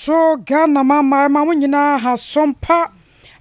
So Ghana mama ma mo nyinaa ha. Sompa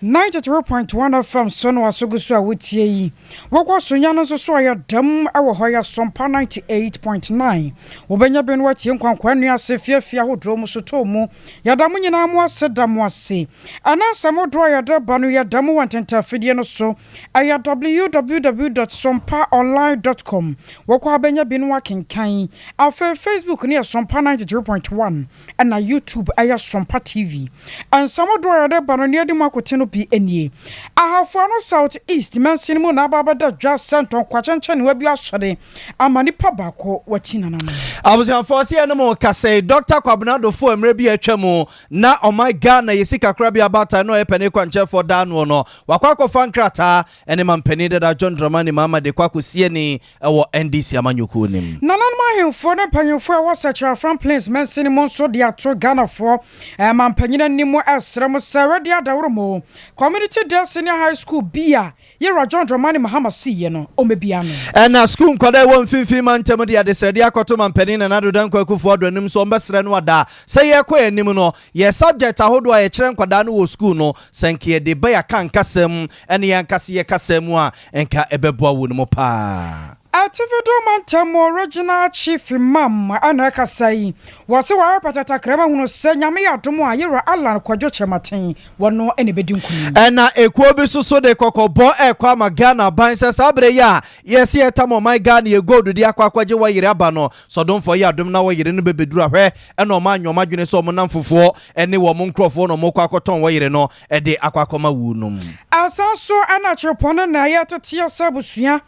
93.1 FM so no waso gu so a wotie yi. Wɔkɔ so nya no nso so a yɛdam wɔ hɔ yɛ Sompa 98.9. Wobɛnya bi no watie nkwankwa nnua ase fiafia ahodoɔ mu so tɔɔ mu. Yɛda mo nyinaa mo ase, da mo ase. Ɛna nsɛm hodoɔ a yɛde ba no, yɛda mu wɔ ntentafidie no so, ɛyɛ www.sompaonline.com. Wɔkɔ abɛnya bi no wakenkan. Afei Facebook ne yɛ Sompa 93.1, ɛna YouTube ɛyɛ Sompa TV. Nsɛm hodoɔ a yɛde ba no ne yɛde mu akote no bi nie: Ahafo Ano South East mansini mu na aba abɛda dwa sɛ ntɔnkwakyɛnkyɛnewa bi asɔre ama nipa baako wakyi nanam. Abusuafoɔ, sɛ yɛne mo kasa, Dr Kwabena Duffuor, mmerɛ bi atwa mu na ɔman Ghana yɛ sika kora bi abata na ɔyɛ panin kwankyɛfoɔ daa noɔ no, wakɔ akɔfa nkrataa ɛne mampanin dada John Dramani Mahama de kɔ akɔsie ni ɛwɔ NDC amanyɔkuo nim. Nananom ahemfoɔ ne mpanyimfoɔ a ɛwɔ Sɛkyerɛ Afram Plains mansini mu nso de ato Ghanafoɔ mampanyin anim ɛsrɛ mo sɛ wɔde adaworo mu Community Day Senior High School bi a yɛwura John Dramani Mahama siiɛ no, ɔmmɛbia no. Ɛna sukuu nkwadaa ɛwɔ Mfimfini mantam de adesrɛdeɛ akɔto mampanin Nana Addo Dankwa Akufo Addo anim so ɔmbɛsrɛ no ada sɛ yɛkɔ anim no, yɛ subject ahodoɔ a yɛkyerɛ nkwadaa no wɔ sukuu no, sɛ nka yɛde ba yɛaka nkasa ɛne yɛn yɛ kasa mu a, nka ɛbɛboa wo no mu paa. Atifido mantam Regional Chief Imam ana ɛkasa yi, wɔ sɛ wɔayɛ patatakra hunu sɛ Nyame yɛ adom a, yɛwura Alan Kwadwo Kyerɛmaten wɔno ɛne bɛdi nkonim. Ɛna ekuo bi soso de kɔkɔbɔ ɛkɔ ama Ghana aban sɛ saa bere yi a yɛsi yɛtam ɔman Ghana yɛ gold de akɔ akɔgye wɔyere aba no, sɔdomfoɔ yɛ adom na wɔyere no bɛbɛduru ahwɛ, ɛna ɔma anyɔma adwene sɛ ɔmo nam fofoɔ ɛne wɔn nkurɔfoɔ na ɔmo kɔ akɔtɔn wɔyere no ɛde akɔ akɔma wu nom. Asan so ɛna kyerɛpɔn no na ɛyɛ teteɛ sɛ abusua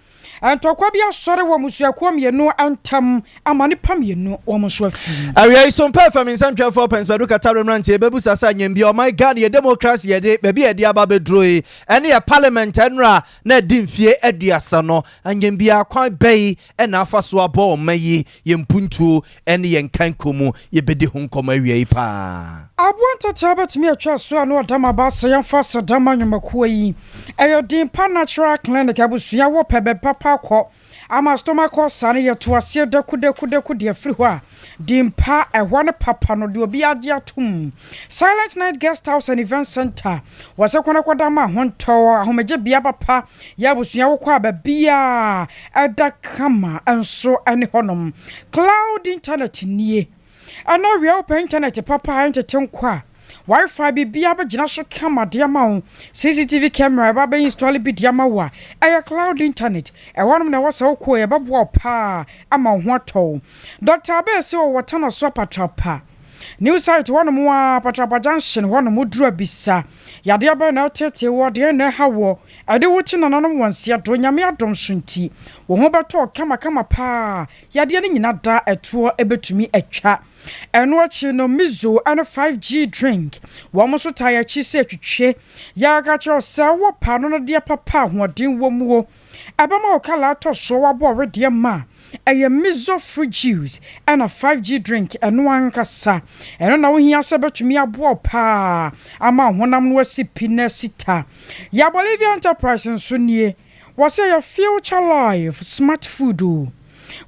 ntɔkwa bi asɔre wɔ mmusuakuo mmienu ntam ama nipa mmienu wɔn nso afiri. Awia yi so mpɛ fam nsɛmtwerɛfoɔ Pɛnsipɛdu Katare mmeranteɛ bɛbusa sɛ anyambia ɔman Ghana yɛ democracy yɛde baabi a yɛde aba bɛduro yi, ɛne yɛ parliament ɛnora na ɛdi mfie 30 no, anyambia kwan bɛyi ɛna afa so abɔ ɔma yi yɛn mpuntuo ɛne yɛn kanko mu? Yɛbɛdi ho nkɔmmɔ awia yi paa. Aboa ntatea bɛtumi atwa so a na ɔdam aba sɛ yɛmfa sedama nnwumakuo yi ɛyɛ Din Pa Natural Clinic. Abusua, wɔ pɛ bɛ papa kɔ ama stomach ulcer no, yɛto aseɛ dakudakudaku deɛ firi hɔ a, Din Pa ɛhɔ ne papa no deɛ obi agye atom. Silent Night Guest House and Event Center, wɔsɛ kɔnɔkɔda ma ahontɔ ahomegye bea papa yɛ. Abusua, wokɔ a baabiaa ɛda kama nso ɛne hɔnom. Cloud Internet nie. Ɛna wia wopɛ internet papa a ɛntete nkɔ a, WiFi biribiara bɛgyina so kama de ama wo, CCTV camera ɛba bɛ install bi de ama wo a, ɛyɛ Cloud Internet. Ɛhɔnom na ɛwɔ sɛ wokɔ, yɛbɛboa wo paa ama wo ho atɔ wo. Dr Abɛɛsɛ wɔ wɔtana so Apatrapa New Site hɔnom a, Patrapa Junction hɔnom woduru abisa yadeɛ bɛn na ɛtete wɔ deɛ na ɛha wɔ ɛde wo te nananom wɔ nseɛ do. Nyame adom so nti wo ho bɛtɔ kamakama paa. Yadeɛ no nyina da ɛtoɔ ɛbɛtumi atwa. Ɛno akyi no, Mizo ɛne 5G drink wɔn nso taa akyi sɛ atwitwe. Yɛaka kyerɛw sɛ wɔ paano no deɛ papa ahoɔden wɔ mu o, ɛbɛma wo kala atɔ soɔ wabɔ ɔredeɛ ma ɛyɛ Mizo fruit juice ɛna 5G drink. Ɛno ankasa ɛno na wohia sɛ bɛtumi aboa wo paa ama honam no asi pi na asi ta. Yɛ Bolivia Enterprise nso nie. Wɔsɛ yɛ Future Life Smart Food o.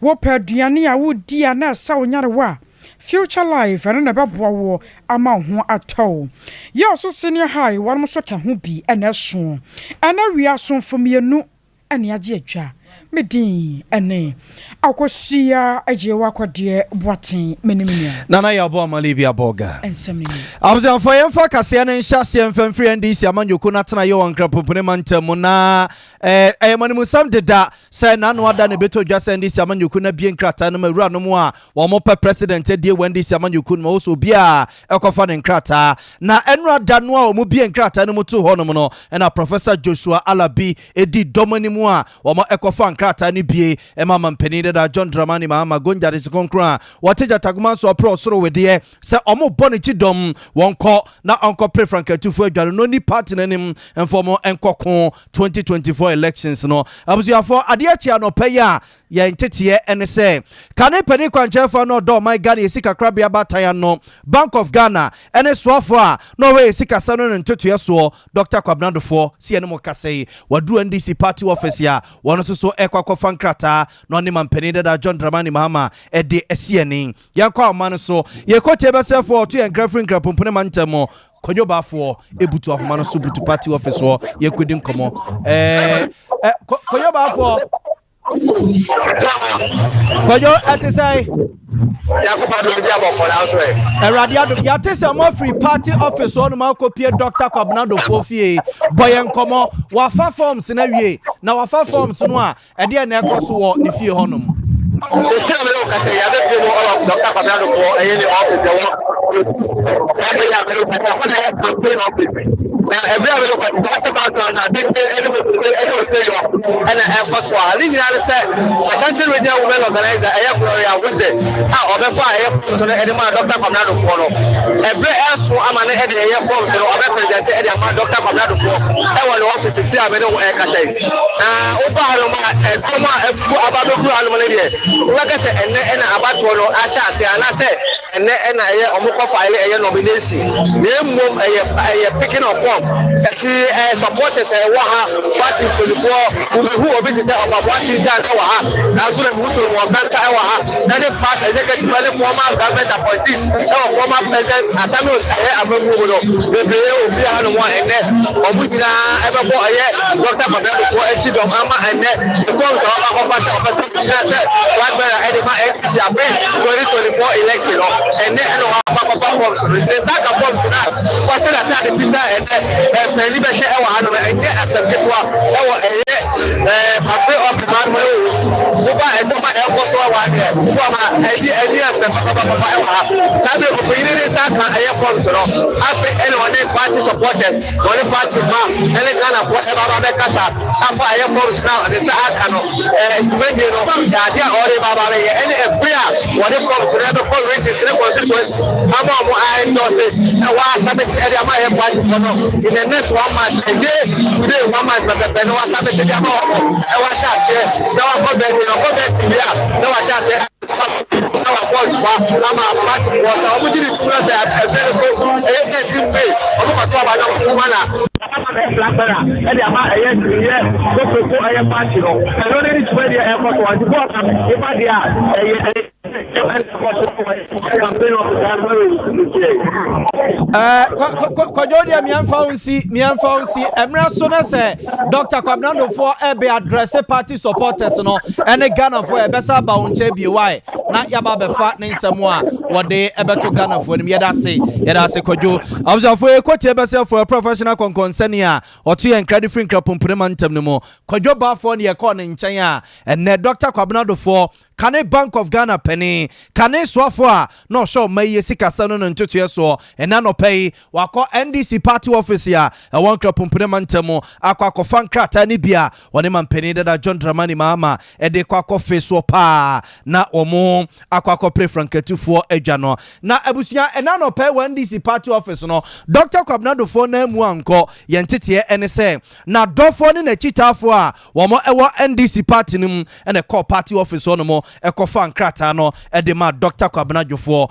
Wopɛ aduane a wodi a na ɛsa wo nyarewa a, Future Life ɛno na ɛbɛboa wo ama wo ho atɔ wo. Yɛ ɔso Senior High wɔnom nso ka ho bi ɛna ɛso. Ɛna wia asomfo mmienu ɛne agye atwa. Me din ɛne Akosua Agye Wakɔdeɛ Boaten menim nua. Nana yɛ ɔbɔ amale bi abɔga. Ɛnsɛm no ni. Abusuafoɔ, yɛmfa kaseɛ no nhyɛ aseɛ mfamfiri NDC amanyɔkuo no atena yɛ wɔ Nkrapopone mantam mu na ɛyɛ mɔnemusɛm deda sɛ n'ano ada na ɛbɛtɔ dwa sɛ NDC amanyɔkuo no abie nkrataa no ma awura no mu a wɔn pɛ president adie wɔ NDC amanyɔkuo no ma wɔ sɛ obiara ɛkɔfa ne nkrataa. Na ɛno ada no a wɔn bie nkrataa no mu to hɔnom no, ɛna Professor Joshua Alabi edi dɔm anim a wɔn ɛkɔfa nkrataa no bie ɛma mampanin dada John Dramani Mahama Gonja de si kronkron a wɔte gyatagoma nso ɔpere ɔsoro wedeɛ sɛ ɔmo bɔ ne kyi dɔm wɔn kɔ na ɔnkɔ frankatufo adwane no ni party n'anim mfa ɔmo nkɔko 2024 elections no. Abusuafoɔ, adeɛ akyi anɔpɛ yi a yɛn teteɛ ɛne sɛ kane panin kwankyɛnfoɔ no ɔdɔ ɔman Ghana yɛsi kakrabea baatan no, Bank of Ghana, ɛne soafoɔ a na ɔhwɛ yɛsi kasa no ne ntotoeɛ soɔ, Dr Kwabena Duffuor, si yɛne mo kasa yi waduru NDC party office a wɔn nso so. nso ɛkɔ akɔfa nkrataa na ɔne mampanin dada John Dramani Mahama ɛde asi ani. Yɛnkɔ ahoma no so, yɛkɔ tie bɛsɛfoɔ ɔto yɛn nkra firi Nkrapompone mantam mu. Kwadwo Baafoɔ ebutu ahoma no so butu party office hɔ, yɛkɔdi nkɔmmɔ. Ɛɛ ɛ Kwadwo Baafoɔ, Kwadwo, ɛte sɛn? Awurade adom, yɛate sɛ moafiri party office hɔ nom akɔpie Dr. Kwabena Dofoɔ fie. Bɔ yɛn nkɔmmɔ. Wafa forms no awie na wafa forms no a, ɛdeɛ na ɛkɔ so wɔ ne fie hɔnom? Sisi a mene wo kasa yi, abɛpie mu ɔwɔ Dr. Kwabena Dofoɔ ɛyɛ ne office ɛwɔ ɛbɛyɛ a mene wo kasa ɛhɔ na ɛyɛ campaign office. Na ɛberɛ a mene wo kasa Dr. Kwabena na abɛpie ɛne ɛne ɔsɛ yɔ ɛna ɛkɔ so a ne nyinaa ne sɛ Ashanti Regional Women Organizer ɛyɛ Gloria Wizard a ɔbɛfa a ɛyɛ forms no ɛde maa Dr. Kwabena Dofoɔ no, ɛberɛ ɛso ama no ɛde ɛyɛ forms no ɔbɛ present ɛde ama Dr. Kwabena Dofoɔ ɛwɔ ne office si a mene wo ɛkasa yi. Na woba hanom a, ɛdɔm a afu aba bɛduru hanom no deɛ, wobɛka sɛ ɛnnɛ ɛna abatoɔ no ahyɛ ase anaasɛ ɛnnɛ ɛna ɛyɛ ɔmo kɔ file ɛyɛ nomination, na mmom ɛyɛ picking of form. Ɛti supporters a ɛwɔ ha, party mpanimfoɔ, womehu obi te sɛ Ɔpaboa Tintan ɛwɔ ha, nanso na mehu Solomon Kanta ɛwɔ ha, ɛne past executive ɛne former government appointees ɛwɔ former President Atta Mills ɛyɛ amamuo mu no bebree wɔ fie hanom a ɛnnɛ ɔmo nyinaa ɛbɛbɔ ɛyɛ Dr. Kwabena Dofoɔ akyi dɔm ama ɛnnɛ forms a ɔba kɔfa sɛ ɔpɛ sɛ ɔgyina sɛ flag bearer ɛde ma NDC afe 2024 election no, ɛnnɛ ɛna ɔba kɔfa forms no. Ne nsa aka forms no a wɔhyɛ n'ataade fitaa, ɛnnɛ ɛfɛni bɛhwɛ ɛwɔ hanom. Ɛnyɛ asɛm ketewa ɛwɔ ɛyɛ campaign office hanom. Ɛwɔ woba ɛdɔm a ɛkɔ so ɛwɔ adeɛ wo ama ɛdi ɛfɛ papapapa ɛwɔ ha. Saa bere ɔpanyin ne nsa aka ɛyɛ forms no, afei ɛna ɔne party supporters, ɔne party ma ɛne Ghanafoɔ ɛba ba bɛkasa afa ɛyɛ forms na ne nsa aka no dwumadie no, adeɛ a ɔde ba ba bɛyɛ ɛne ɛbere a wɔde forms no ɛbɛkɔ regions ne constituency ama ɔmo endorse ɛwɔ asubmit ɛde ama ɛyɛ party fo no in the next one month, ɛde today one month pɛpɛpɛ na wasubmit ɛde ama ɔmo. Ɛwɔ ahyɛ aseɛ na wakɔ bɛnti na ɔkɔ bɛnti wie a, na wahyɛ aseɛ na wakɔ adwuma ama party foɔ sɛ ɔmo gye ne tum na sɛ ɛfɛ no so ɛyɛ 13 May ɔmo kɔtɔ aba na ɔmo ma na flag bearer ɛde ama ɛyɛ yɛ kókòkò ɛyɛ party no. Ɛno ne ne dwumadie ɛkɔ so ɔnti bɔɔl nipa deɛ a ɛyɛ ɛkɔ so campaign office ano ɛwɔ Kwadwo deɛ, miɛmfa wo nsi mmerɛ so na sɛ Dr. Kwabena Dofoɔ ɛbɛ address party supporters no ɛne Ghanafoɔ, ɛbɛsa aba wo nkyɛn bio wae na yɛaba abɛfa ne nsɛm a wɔde ɛbɛto Ghanafoɔ anim. Yɛda ase, yɛda ase, Kwadwo. Abusuafoɔ, yɛkɔtie bɛsɛfoɔ professional kɔnkɔnsɛne a ɔto yɛn nkra de firi Nkrapompone ma ntam no mu. Kwadwo Baafoɔ ne yɛkɔɔ ne nkyɛn a ɛnɛ Dr. Kwabena Dofoɔ, kane Bank of Ghana panin, kane soafoɔ a na ɔhyɛ ɔma yie sikasa no ne ntotoeɛ soɔ, ɛna nɔpɛ yi wakɔ NDC party office a ɛwɔ Nkrapompone ma ntam akɔ akɔfa nkrataa no bi a wɔne mampanin dada John Dramani Mahama ɛde kɔ akɔfe soɔ paa na wɔn akɔ akɔpere frankatufoɔ adwa no. Na abusua, ɛna nɔpɛ wɔ NDC party office no, Dr. Kwabena Dofoɔ na mu ankɔ. Yɛn teteɛ ɛne sɛ n'adɔfoɔ ne n'akyitaafoɔ a wɔn ɛwɔ NDC party no mu ɛna ɛkɔɔ party office hɔ nom ɛkɔfa nkrataa no ɛde ma Dr. Kwabena Dwofoɔ.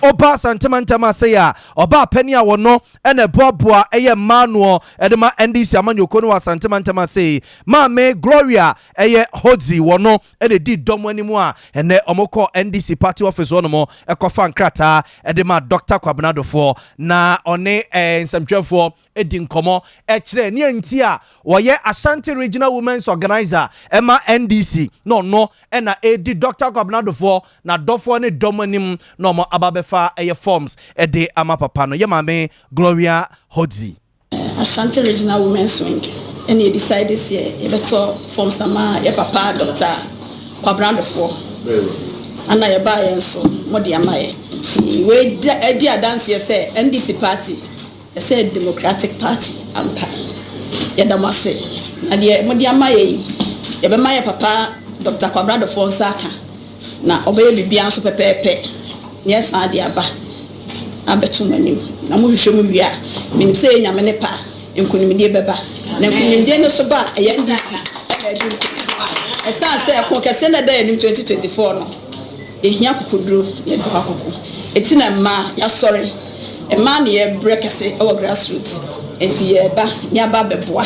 Ɔba Asantemantam ase a ɔbaa panyin a wɔno ɛna ɛboaboa ɛyɛ mmaa noɔ ɛde ma NDC amanyɔkuo no wɔ Asantemantam ase, Maame Gloria ɛyɛ Hodzi, wɔno ɛna di dɔm anim a ɛnɛ ɔmo kɔ NDC party office hɔ nom ɛkɔfa nkrataa ɛde ma Dr. Kwabena Dofoɔ na ɔne nsɛmtwerɛfoɔ edi nkɔmɔ ɛkyerɛ ne nti a wɔyɛ Ashanti Regional Women's Organizer ɛma NDC na ɔno ɛna edi Dr. Kwabena Dofoɔ na dɔfoɔ ne dɔm anim na ɔmo aba bɛfa ɛyɛ forms ɛde ama papa no. Yɛ Maame Gloria Hodzi. Ashanti Regional Women's Wing ɛna yɛ decide sɛ yɛbɛtɔ forms ama yɛ papa Dr. Kwabena Dofoɔ ana yɛbaa yɛn nso mɔde ama yɛ, nti wei di adanseɛ sɛ NDC party ɛsɛ democratic party ampa. Yɛda mo ase na deɛ mode ama yɛ yi, yɛbɛma yɛ papa Dr. Kwabena Dofoɔ nsa aka na ɔbɛyɛ biribiara nso pɛpɛɛpɛ na yɛsan de aba abɛto mo anim na mohwehwɛ mu wie a, menim sɛ yɛ Nyame ne pa a, nkonimdie bɛba na nkonimdie no so ba a, ɛyɛ NDC ɛna ɛdi nkonim. Ɛsiane sɛ ɛko kɛseɛ na ɛda yɛn anim 2024 no, yɛhia kokoduro na yɛde bɛkɔ akɔko. Ɛti na mmaa yɛasɔre, mmaa ne yɛbrɛ kɛse ɛwɔ grassroots, nti yɛreba ne aba abɛboa.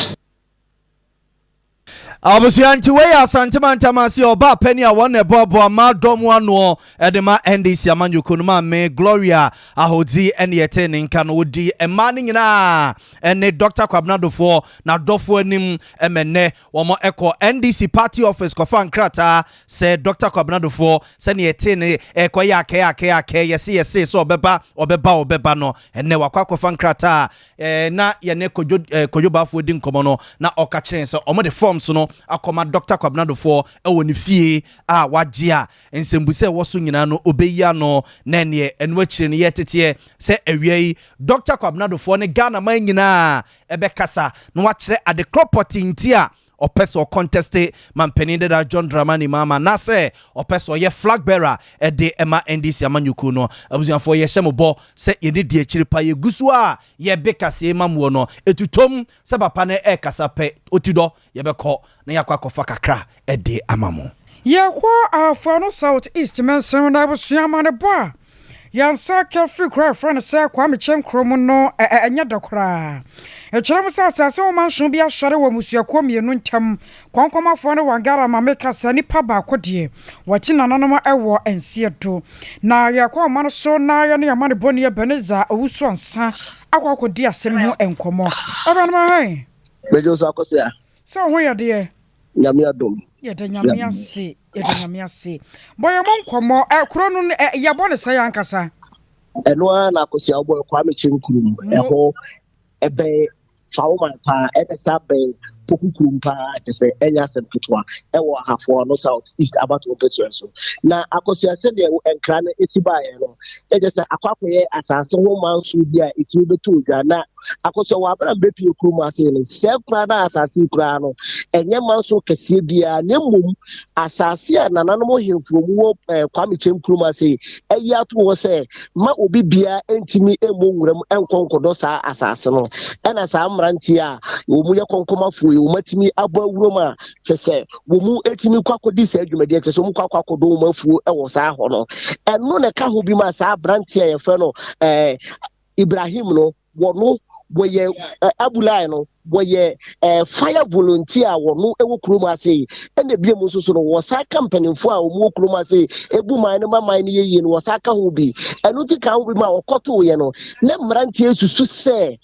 Abusua nti wei yɛ Asante mantam ase ɔbaa panin a wɔn na ɛboaboa mmaa dɔm anoɔ de ma NDC amanyɔkuo no maame Gloria Ahodzi ɛne yɛtee ne nka no ɔdi mmaa no nyinaa ɛne Dr. Kwabena Dofoɔ n'adɔfoɔ anim ɛmɛ nnɛ wɔn ɛkɔ NDC party office kɔfa nkrataa sɛ Dr. Kwabena Dofoɔ sɛdeɛ yɛtee ne ɛkɔyɛ akɛɛ akɛɛ akɛɛ yɛse yɛse sɛ ɔbɛba ɔbɛba ɔbɛba no ɛnnɛ wakɔ akɔfa nkrataa Eh, na yɛne Kojo, eh, Kojo Baafoɔ di nkɔmmɔ no, na ɔka kyerɛ yɛn sɛ wɔde forms no akɔma Dɔkta Kwabena Dofoɔ wɔ ne fie a wagye a nsɛmbusa ɛwɔ so nyinaa no ɔbɛyi ano, na ɛneɛ ɛno akyire no yɛteteɛ sɛ awia yi Dɔkta Kwabena Dofoɔ ne Ghana man nyinaa ɛbɛkasa na wakyerɛ adekorɔ pɔtee nti a ɔpɛ sɛ ɔkɔntɛste Mampanin dada John Dramani Mahama anaasɛ ɔpɛ sɛ ɔyɛ flag bearer de ma NDC amanyɔkuo no. Abusuafoɔ yɛhyɛ mo bɔ sɛ yɛne di akyiri pa. Yɛgu so a yɛbe kaseɛ ma moɔ no, ɛtutom sɛ papa no ɛrekasa pɛ, ɔti dɔ, yɛbɛkɔ na yɛakɔ akɔfa kakra de ama mo. Yɛkɔ Afuano South East mansin no abusua amanebɔ a Yɛn nsa ka firi kuro a yɛfrɛ no sɛ Kwame Kyɛm kuro mu no, ɛnyɛ dɛ koraa. Ɛkyerɛ mu sɛ asase ho manso bi asɔre wɔ mmusuakuo mmienu ntam. Kɔnkɔmafoɔ ne Wangara ma meka sɛ nipa baako deɛ, wɔakyi nananom wɔ nseɛ do. Na yɛkɔ ɔman no so na yɛne amanebɔni Ebenezer Owusu-Ansah akɔ akɔdi asɛm yi ho nkɔmmɔ. Ɛbɛnom ahɛn? Megye wo so Akosua. Sɛ wo ho yɛ deɛ? Nyame adom. Yɛda Nyame ase, yɛda Nyame ase. Bɔ yɛn mo nkɔmmɔ, ɛ kuro no ɛ yɛbɔ no sɛn ankasa? Ɛno ara na Akosua wobɔ Kwame Kyem kurom. Ɛhɔ ɛbɛn Fawoman paa ɛna saa bɛn Poku kurom paa kyɛ sɛ ɛnyɛ asɛm ketewa ɛwɔ Ahafo Ano South East abatoɔ mpɛsua so. Na Akosua sɛdeɛ nkra no esi baeɛ no, na kyɛ sɛ akɔ akɔyɛ asase ho manso bi a ɛtumi bɛtɔ dwa na Akosua wɔ abere a mbɛpie kurom ase no, sɛ koraa na asase yi koraa no, ɛnyɛ manso kɛseɛ biara, na mmom asase a nananom hemfo mu wɔ eh, Kwame Kyɛm kurom ase ayi ato hɔ sɛ ma obi biara ntumi mmɔ nwuram nkɔ nkɔdɔ saa asase no. Ɛna saa mmeranteɛ a wɔn yɛ kɔnkɔmafoɔ yi, wɔn atumi abɔ awuram a kyɛ sɛ wɔn atumi kɔ akɔdi saa dwumadie, kyɛ sɛ wɔn kɔ akɔ akɔdɔ wɔn afuo wɔ saa hɔ no. Ɛno na ɛka ho bi ma saa aberanteɛ a yɛfrɛ no eh, Ibrahim no wɔno wɔyɛ eh, Abulai no wɔyɛ eh, fire volunteer a wɔno wɔ kurom ase yi ɛna ebien mu nso so no wɔsan ka mpanimfoɔ a wɔn wɔ kurom ase yi ebu man no ma man no yɛ yie no wɔsan ka ho bi ɛno ti ka ho bi ma wɔkɔtoo yɛ no na mmeranteɛ susu sɛ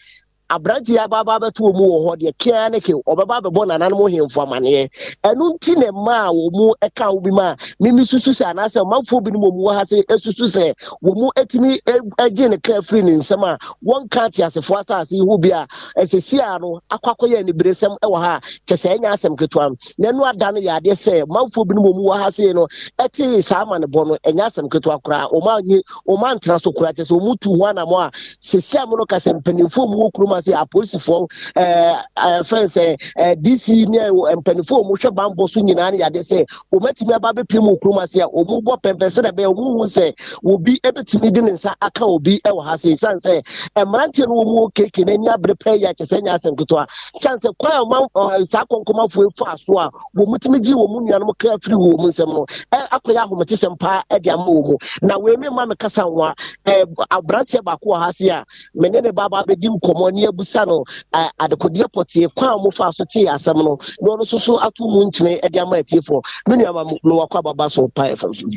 aberanteɛ aba aba abɛto wɔn mu wɔ hɔ deɛ kea ne ke ɔbɛba abɛbɔ nananom hemfo amaneɛ ɛno nti na ɛmaa wɔn mu ɛka ho bi ma mimi susu sɛ anaasɛ ɔmanfoɔ binom wɔn wɔ ha sɛ esusu sɛ wɔn mu etumi egye ne kra firi ne nsam a wɔnka ateasefoɔ asase yi ho bi a ɛsɛsi a no akɔ akɔyɛ aniberesɛm wɔ ha a kyɛ sɛ ɛnyɛ asɛm ketewa na ɛno ada no yɛ adeɛ sɛ ɔmanfoɔ binom wɔn wɔ ha sei no ɛte saa amanebɔ no ɛnyɛ asɛm ketewa koraa wɔn anyi wɔn antena so koraa kyɛ sɛ wɔn tu ho anamɔ a sɛsi a mo no ka sɛ mpanimfoɔ mu wɔ kurom ase apolisifoɔ ɛɛ ɛɛ fɛn sɛ ɛɛ dc ne mpanimfoɔ wɔn hwɛ banbɔ so nyinaa no yɛ adeɛ sɛ wɔatumi aba abɛpue mu wɔ kurom ase a wɔbɔ pɛmpɛ sɛdeɛ ɛbɛyɛ wɔhu sɛ obi bɛtumi de ne nsa aka obi wɔ ha sɛ ɛsiane sɛ mmeranteɛ no wɔn keke no ani abere pɛ yɛ kyɛ sɛ nyɛ asɛm ketewa siane sɛ kwan a ɔma saa kɔnkɔmafoɔ fa so a wɔtumi gye wɔn nuanom kra firi wɔn nsam no akɔyɛ ahometesɛm paa de ama wɔn mu na wei me ma me kasa nwa aberanteɛ baako wɔ ha se a me ne ne ba ba abɛdi nkɔmmɔ ne abusa no adekodeɛ pɔtee kwan a wɔfaa so tee asɛm no na ɔno nso so ato mu nkyene de ama atiefoɔ. Me nua ma mewakɔ ababa so pa fam so.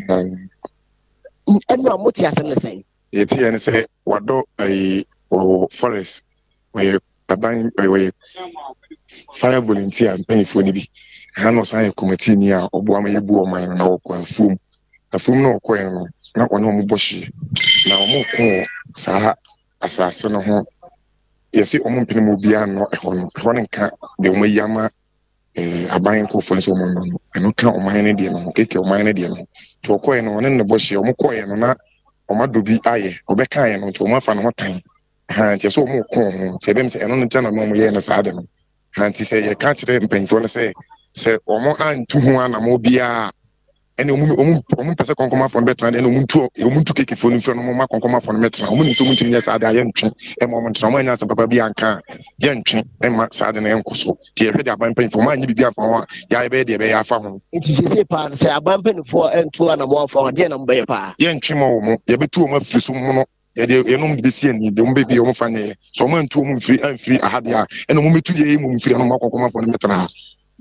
Ɛno a mote asɛm no sɛn? Yɛteɛ ne sɛ wadɔ ayi wɔ forest wɔyɛ aban wɔyɛ fire volunteer mpanyinfoɔ no bi ɛha na ɔsan yɛ kɔmɛtiini a ɔboa ma yɛbu ɔman no na ɔkɔ afuom afuom na ɔkɔɛ no na ɔne wɔn bɔ hyeɛ na wɔn ko wɔ saa asase no ho yɛsi wɔn mpene mu obiara nnɔ ɛhɔ no ɛhɔ no nka deɛ wɔn ayi ama eh, aban nkurɔfoɔ nso wɔn nnɔ no ɛno ka ɔman no deɛ no ho keke ɔman no deɛ no ho nti ɔkɔɛ no ɔne ne bɔ hyeɛ wɔn kɔɛ no na wɔn adɔ bi ayɛ ɔbɛkaeɛ no nti wɔn afa ne ho tan ha nti ɛsɛ wɔn ko ho nti ɛbɛm sɛ ɛno no ntina na wɔn yɛɛ no saa de no ha nti sɛ yɛka kyerɛ mpanyinfoɔ no sɛ sɛ wɔn antu ho anamɔ biara ɛne wɔn wɔn wɔn mpɛ sɛ kɔnkɔnmafoɔ no bɛtena deɛ ɛne wɔn ntu wɔn ntu kekefoɔ no mfiri no wɔn ma kɔnkɔnmafoɔ no mɛtena wɔn nim sɛ wɔn ntumi nyɛ saa de a yɛntwe ɛma wɔn ntena wɔn anya asɛm papa bi anka a yɛntwe ɛma saa de no ɛnkɔ so nti yɛhwɛ de aban mpanyinfoɔ wɔn anyɛ biribi amfa ho a yɛayɛ bɛyɛ deɛ ɛbɛyɛ afa ho. Nti seesei paa no sɛ aban mpanimfoɔ ntu anamɔ amfa ho a deɛ na mobɛyɛ paa? Yɛntwe ma wɔn yɛbɛtu wɔn afiri so mono yɛde yɛnom de bɛsi ani deɛ wɔn bɛbi wɔn fa nyɛ sɛ wɔn antu wɔn mfiri amfiri aha deɛ a ɛna wɔn bɛtu yɛ yɛ mmom mfiri ɛna wɔn akɔnkɔnmafoɔ no mɛtena ha.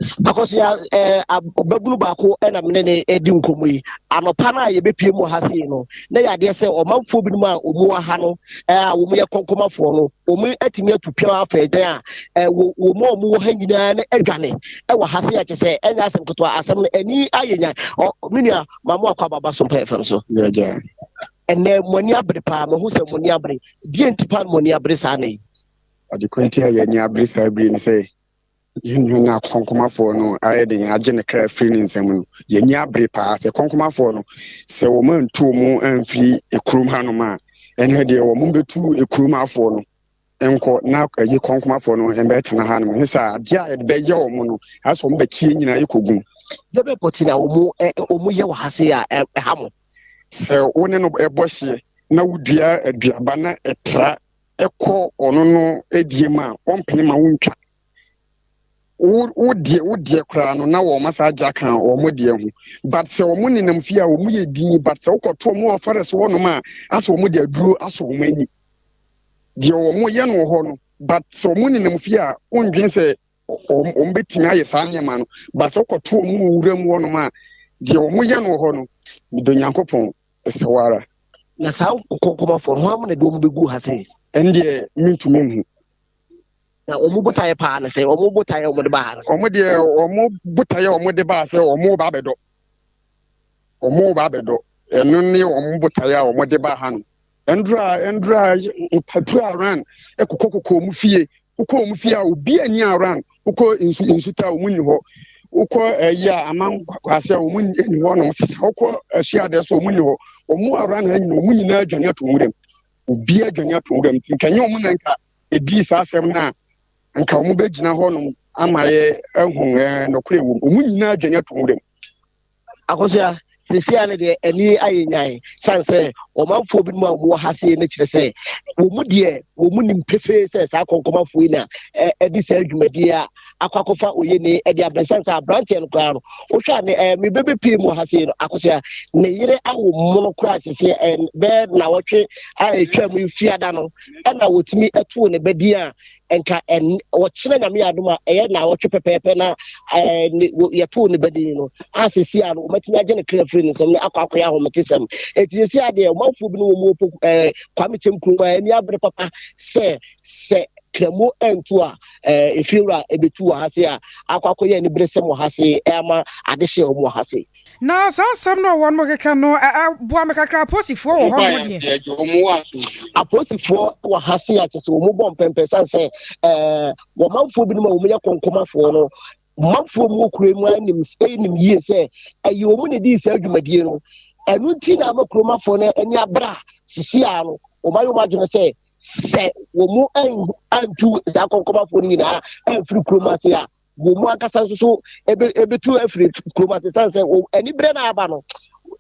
Akɔsoa ɛɛ ɔbabunu baako ɛna mene ne ɛdi nkɔmɔ yi anɔpa no a yɛbɛpie mu ha sei no na yɛ adeɛ sɛ ɔmanfoɔ binom a wɔn wɔ ha no ɛɛ a wɔn yɛ kɔnkɔmafoɔ no wɔn atumi atu pia afa ɛdan a ɛɛ wɔ wɔn a wɔn wɔ ha nyinaa no adwane ɛwɔ ha sei akyɛ sɛ ɛnyɛ asɛm ketewa asɛm no ani ayɛ nya ɔ me nua maamo akɔ ababa so mpa fam so. Yɛgya. Ɛnɛ mo ani abere paa mo ho sɛ mo ani abere deɛ nti paa mo ani abere saa na yi. Adekora nti a yɛn ani abere saa bere ne sɛ Yɛn nua no a kɔnkɔmafoɔ no ayɛ den agye ne kra afiri ne nsam no, yɛn ani abere paa sɛ kɔnkɔmafoɔ no, sɛ wɔn antu wɔn amfiri kurom hanom a, ɛnna deɛ wɔn bɛtu kurom afoɔ no nkɔ na ɛyi kɔnkɔmafoɔ no mbɛtena hanom. Ne sɛ adeɛ a yɛde bɛyɛ wɔn no, asɛ wɔn bɛkyeɛ nyinaa yɛkɔgum. Deɛ bɛn pɔtee na wɔn wɔn yɛ wɔ ha sei a ɛha mo? Sɛ wo ne no bɔ hyeɛ na wodua aduaba na ɛtra ɛkɔ ɔno no adie mu a, ɔmpene ma wontwa. Wo wo deɛ wo deɛ koraa no na wɔn asa agye aka wɔn deɛ ho. But sɛ wɔn nenam fie a wɔn yɛ din, but sɛ wokɔto wɔn wɔ forest hɔnom a, asɛ wɔn de aduro asɔ wɔn ani. Deɛ wɔn yɛ no wɔ hɔ no, but sɛ wɔn nenam fie a, wondwen sɛ wɔn wɔn bɛtumi ayɛ saa nneɛma no. But sɛ wokɔto wɔn wɔ nwura mu hɔnom a, deɛ wɔn yɛ no wɔ hɔ no, medɔ Nyankopɔn ɛsɛ wɔ ara. Na saa kɔnkɔmafoɔ no, hwan na de wɔn bɛgu ha sei? Ɛndeɛ mentumi nhu. Na wɔn botaeɛ paa ne sɛ, wɔn botaeɛ a wɔde baa ha no. Wɔn deɛ wɔn botaeɛ a wɔde baa sɛ wɔn ba abɛdɔ. Wɔn ba abɛdɔ. Ɛno ne wɔn botaeɛ a wɔde baa ha no. Ɛndura ɛndura mpatu aran ɛkokɔ kokɔ wɔn fie. Wokɔ wɔn fie a obi ani aran. Wokɔ nsu nsuta a wɔn nni hɔ. Wokɔ ɛyi a aman kwase a wɔn nni hɔ nom. Sisa wokɔ asuadeɛ so wɔn nni hɔ. Wɔn aran ha nyinaa wɔn nyinaa adwane ato nwuram. Obi adwane ato nwuram. Nti nka nyɛ wɔn na nka edii saa asɛm no a, anka wɔbɛgyina hɔnom ama yɛ ahu ɛɛ nɔkorɛ wɔ mu. Wɔn nyinaa adwane ato nwura mu. Akosua, seesei ara no deɛ ani ayɛ nyan sane sɛ ɔmanfoɔ binom a wɔwɔ ha sei no kyerɛ sɛ wɔn mu deɛ wɔn nim pefee sɛ saa kɔnkɔmafoɔ yi na ɛde saa dwumadie a akɔ akɔfa oyene ɛde abɛn sane sɛ aberanteɛ no koraa no wohwɛ a ne ɛɛ mebɛbɛpie mu ha sei no akosua ne yere awo mono koraa sese ɛɛ bɛɛ nawɔtwe a ɛtwa mu fiada no ɛna wɔtumi too ne ba din a nka ɔkyena nyame yɛ adom a ɛyɛ naawɔtwe pɛpɛɛpɛ na yɛtoo ne ba din no a sɛsi a no wɔmatumi agye ne kra firi ne nsɛm no akɔ akɔyɛ ahometesɛm. Ɛti sɛsi a deɛ ɔmanfoɔ bi no wɔ mu Kwame Kyɛm kurom a ani abere papa sɛ sɛ kramo antu a efiewura ɛbɛtu wɔ ha se a akɔ akɔyɛ aniberesɛm wɔ ha se ama adehyeɛ wɔn wɔ ha se. Na saa nsɛm no a wɔnom keka no boa me kakra. Aposifoɔ wɔ hɔnom deɛ. Aposifoɔ wɔ ha se a kyɛ sɛ wɔn bɔ mpɛmpɛ sane sɛ ɛɛ wɔmanfoɔ binom a wɔn yɛ kɔnkɔmafoɔ no manfoɔ mu okuro mu anim anim yie sɛ ɛyɛ wɔn na ɛdii saa dwumadie no ɛno nti na ama kuromafoɔ no ani abra sisi a no wɔn ayɛ wɔn adwene sɛ sɛ wɔn antu saa kɔnkɔmafoɔ no nyinaa amfiri kurom ase a wɔn mu ankasa nso so ebe ebetu afiri kurom ase san sɛ anibrɛ na aba no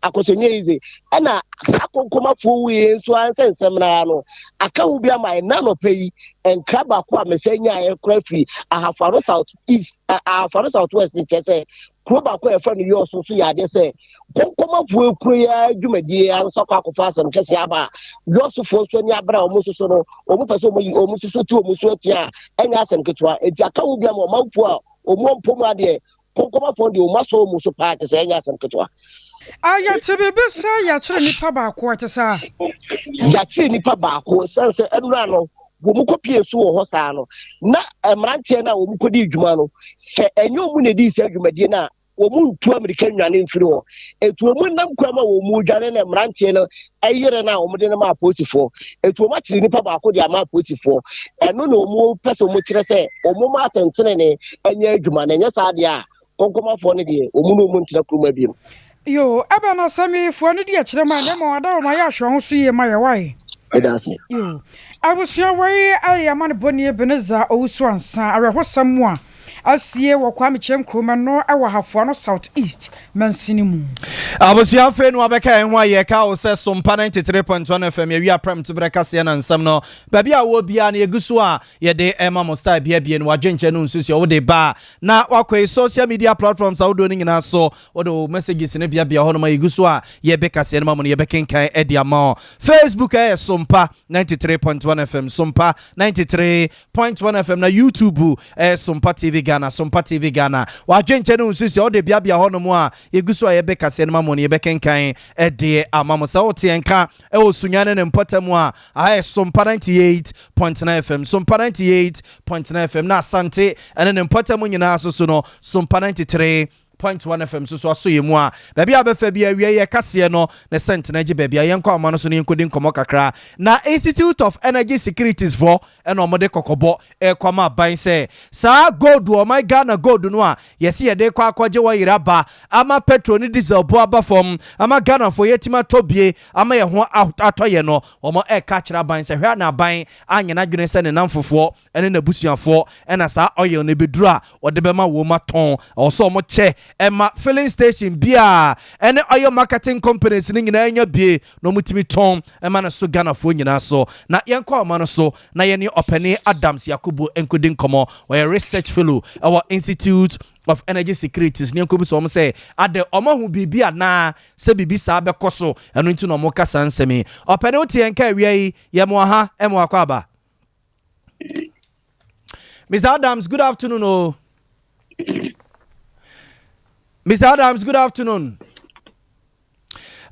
akɔsɔnyɛ yi dze ɛna saa konkomafoɔ wei nso ansɛ nsɛm naa no aka ho bi ama ɛna nɔpɛ yi nkra baako a mesɛ nyaeɛ kora firi ahafo south east ahafo south west kyerɛ sɛ kuro baako a yɛfrɛ no yɔɔso nso yɛ adeɛ sɛ konkomafoɔ kuro yi ara dwumadie ara nso akɔ akɔfa asɛm kɛseɛ aba a yɔɔsofoɔ nso ani abere a wɔn nso so no wɔn pɛ sɛ wɔn yi wɔn nso so ti wɔn so atua a ɛnyɛ asɛm ketewa eti aka ho bi ama ɔmanfoɔ a wɔn mpɔ mu adeɛ konkomafoɔ deɛ wɔn asɔ wɔn so paa te sɛ ɛnyɛ asɛm ketewa. Yɛte biribi sɛ yɛakyere nipa baako, ɛte saa? Yɛakyere nipa baako, ɛsiane sɛ ɛnora no wɔn kɔpie so wɔ hɔ saa no, na mmeranteɛ no a wɔn kɔdi dwuma no, sɛ ɛnyɛ wɔn na ɛdii saa dwumadie no a, wɔn ntu amirika nnwane mfiri hɔ. Etu wɔn nam kwan mu a wɔn redwane na mmeranteɛ no yere no a wɔde no ma apolisifoɔ. Etu wɔn akyere nipa baako de ama apolisifoɔ. Ɛno na wɔn pɛ sɛ wɔn kyerɛ sɛ wɔn ma atɛntenenee nyɛ adwuma na ɛnyɛ saa deɛ a Kɔnkɔmafoɔ no deɛ, wɔn ne wɔn ntena kurom ha bio. Yoo, ɛbɛn asɛm yi, foa no di akyire ma na mmom adaworoma yɛ ahwɛ ho so yie ma yɛ wae. Meda ase. Yoo, abusua wei ayɛ amanebɔni Ebenezer Owusu Ansah awerɛhosɛm mu a asie wɔ Kwame Kyem kurom ɛno ɛwɔ Ahafoano South East mansini mu. Abusua afei no wabɛka yɛn ho a yɛka wo sɛ Sompa 93.1 FM yɛwia prɛm to berɛ kaseɛ na nsɛm no baabi a wɔ biara no yɛgu so a yɛde ɛma mo style biabie no wadwenkyɛ no nsusuo wode ba a Na wakɔ yi social media platforms ahodoɔ no nyinaa so, wode wo messages no beabea hɔ nom a yɛgu so a yɛbɛkaseɛ no ma mo no yɛbɛkenkan de ama wo. Facebook ɛyɛ Sompa 93.1 FM, Sompa 93.1 FM, na YouTube ɛyɛ Sompa TV Ghana. Ghana, Sompa TV Ghana. W'adwenkyɛ ne wo nsusuɛ wode beabea hɔnom a yɛgu so a yɛbɛ kaseɛ no ma mo no yɛbɛkenkan de ama mo. Sɛ wote yɛn nka wɔ Sunya ne ne mpɔtam a, aha yɛ Sompa 98.9 FM, Sompa 98.9 FM na Asante ne ne mpɔtam nyinaa so so no Sompa 93. Point One FM nso so asɔ yɛn mu a baabi a bɛfa bi awie yɛ kaseɛ no ne sɛntena gye baabi a yɛnkɔ ahoma no so no yɛnkɔdi nkɔmmɔ kakra. Na Institute of Energy Securities foɔ ɛna wɔde kɔkɔbɔ ɛrekɔ ama aban sɛ saa gold wɔ ɔman Ghana gold no a yɛse yɛde kɔ akɔgye wɔ yere aba ama petrol ne diesel bo aba fam ama Ghanafoɔ yɛatumi atɔ bie ama yɛn ho atɔ yɛn no, wɔn ɛreka akyerɛ aban sɛ hwɛ na aban anyɛ n'adwene sɛ ne namfofoɔ ne n'abusuafoɔ na saa oil no ɛbɛduru a wɔde bɛma wɔn atɔn. Ɛwɔ sɛ wɔkyɛ ɛma filling station biara ɛne oil marketing companies no nyinaa nya bie na wɔtumi tɔn ɛma no so Ghanafoɔ nyinaa so. Na yɛnkɔ ɔma no so na yɛne ɔpanin Adams Yakubu nkɔdi nkɔmmɔ. Ɔyɛ research fellow ɛwɔ Institute of Energy Securities ne yɛnkɔbisa wɔn sɛ adɛ wɔn ahu biribi anaa sɛ biribi saa bɛkɔ so, ɛno nti na wɔka saa nsɛm yi. Ɔpanin, wote yɛn ka awia yi, yɛmo aha, ɛmo akɔ aba. Mr. Adams, good afternoon. Oh. Mr. Adams, good afternoon.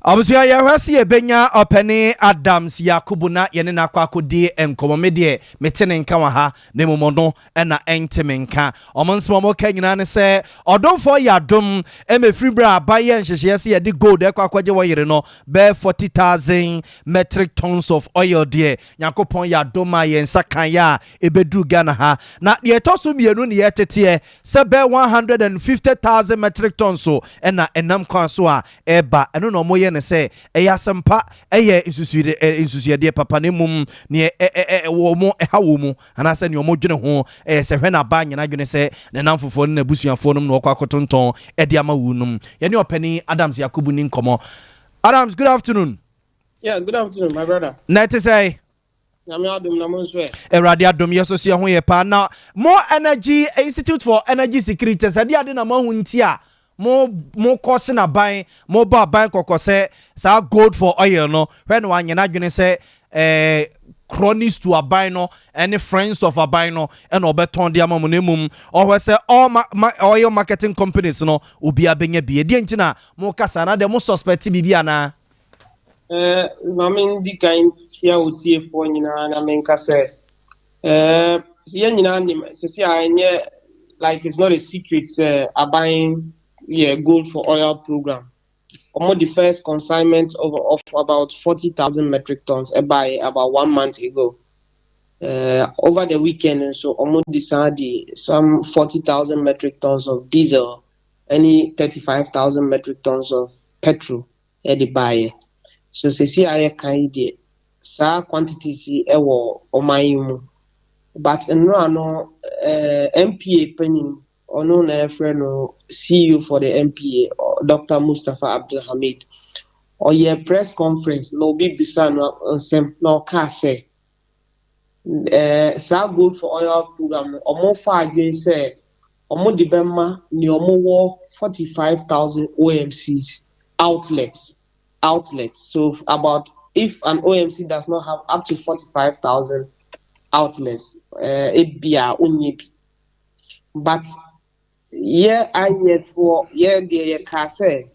Abusua, yɛhwɛ sɛ yɛbɛnya ɔpɛne Adams Yakubu na yɛne no akɔ akɔdi nkɔmmɔ. Me deɛ mete ne nka wɔ ha na mmom ɔno ɛna ɛnte me nka. Ɔmo nsɛm ɔmo ka nyinaa ne sɛ ɔdomfoɔ yɛ adom ɛmɛfiri berɛ a aban yɛ nhyehyɛeɛ sɛ yɛde gold ɛkɔ akɔgye wɔ yere no bɛɛ 40,000 metric tons of oil deɛ, Nyankopɔn yɛ adom a yɛn nsa kan yɛ a ɛbɛduru Ghana ha. Na deɛ ɛtɔ so mmienu ne yɛteteɛ sɛ bɛɛ 150,000 metric tons so ɛna ɛnam kwan so a ɛba. Ɛno na ɔmo yɛ ne sɛ ɛyɛ asɛmpa, ɛyɛ nsusuadeɛ papa, na mmom neɛ wɔ mo ɛha wɔ mu anaasɛ neɛ ɔmo dwene ho ɛyɛ sɛ hwɛ n'aba nyina dwene sɛ ne namfofoɔ ne n'abusuafoɔ nom na wɔkɔ akɔtontɔn ɛde ama wu nom. Yɛne ɔpani Adams Yakubu ni nkɔmmɔ. Adams, good afternoon. Yeah, good afternoon, my brother. Na ɛte sɛ? Nyame adom, na mo nso ɛ? Awurade adom, yɛ so so yɛ ho yɛ paa. Na mo energy Institute for Energy Security, sɛ de ade na mo ahu nti a mo kɔ se n'aban mo bɔ aban kɔkɔ sɛ saa gold for oil no, hwɛ na wanyɛ n'adwene sɛ cronies to aban no ɛne friends of aban no ɛna ɔbɛtɔn de ama mo, na mmom ɔhwɛ sɛ all ma oil marketing companies no obiara bɛnya bi. Ɛdeɛ nti na mo kasa na deɛ mo suspect biribi anaa? Maame, ndi kan kyia otiefoɔ nyinaa na menka sɛ yɛn nyinaa nim sisi a ɛnyɛ like it's not a secret sɛ aban yɛ gold for oil program. Ɔmo the first consignment of about 40,000 metric tons ɛbaeɛ about one month ago. Over the weekend nso ɔmo de san de some 40,000 metric tons of diesel ɛne 35,000 metric tons of petrol ɛde baeɛ. So sisi a yɛka yi deɛ, saa quantities yi ɛwɔ ɔman yi mu. But nnora no NPA panyin, ɔno na yɛfrɛ no CEO for the NPA, Dr. Mustapha Abdulhamid, ɔyɛ press conference na obi bisa no nsɛm na ɔkaa sɛ saa gold for oil program no, ɔmo fa adwene sɛ ɔmo de bɛma nea ɔmo wɔ 45,000 OMCs outlets. So about if an OMC does not have up to 45,000 outlets, ebia onye bi. But yɛ IES foɔ, yɛ deɛ yɛka sɛ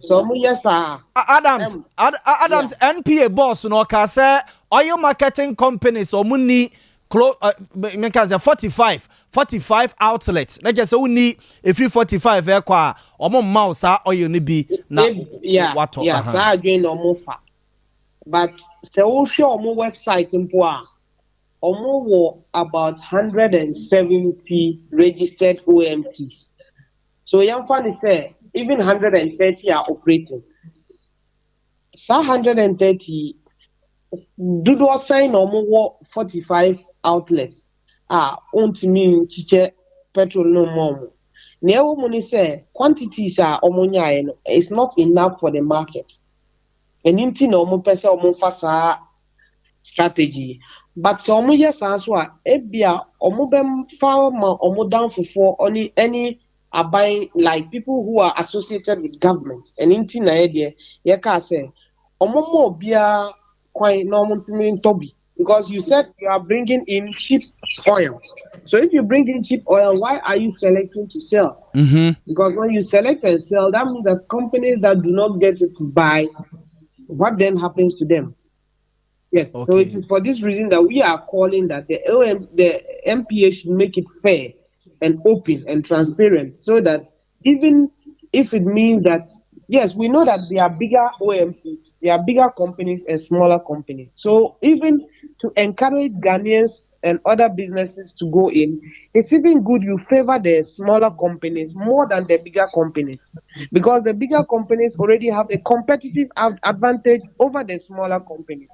ɔmo yɛ saa. Adams, Adams, yeah. NPA boss no ɔka sɛ oil marketing companies ɔmo ni close meka sɛ 45 outlets na kyerɛ sɛ wonni ɛfiri 45 ɛkɔ a, ɔmo mma wo saa oil no bi na watɔ. Yeah, saa adwene na ɔmo fa, but sɛ wohwɛ ɔmo website mpo a, ɔmo wɔ about 170 registered OMCs. So yɛmfa ne sɛ even 130 are operating. Saa 130 dodoɔ sɛn na ɔmo wɔ 45 outlets a ɔntumi nkyekyɛ petrol no mu ɔmo? Nea ɛwɔ mu ne sɛ quantities a ɔmo nyaeɛ no is not enough for the market. Ɛno nti na ɔmo pɛ sɛ ɔmo fa saa strategy. But sɛ ɔmo yɛ saa nso a, ebia ɔmo bɛfa ma ɔmo danfofoɔ ɔne ɛne aban, like people who are associated with government. Ɛno nti na yɛ deɛ yɛkaa sɛ ɔmo ma obiara kwan na ɔmo ntumi ntɔ bi. Because you said you are bringing in cheap oil. So if you bring in cheap oil, why are you selecting to sell? Because when you select and sell, that means that companies that do not get it to buy, what then happens to them? Yes. Okay. So it is for this reason that we are calling that the OM, the MPA should make it fair and open and transparent so that even if it means that yes, we know that there are bigger OMCs, there are bigger companies and smaller companies. So even to encourage Ghanaians and other businesses to go in, it's even good you favor the smaller companies more than the bigger companies because the bigger companies already have a competitive advantage over the smaller companies.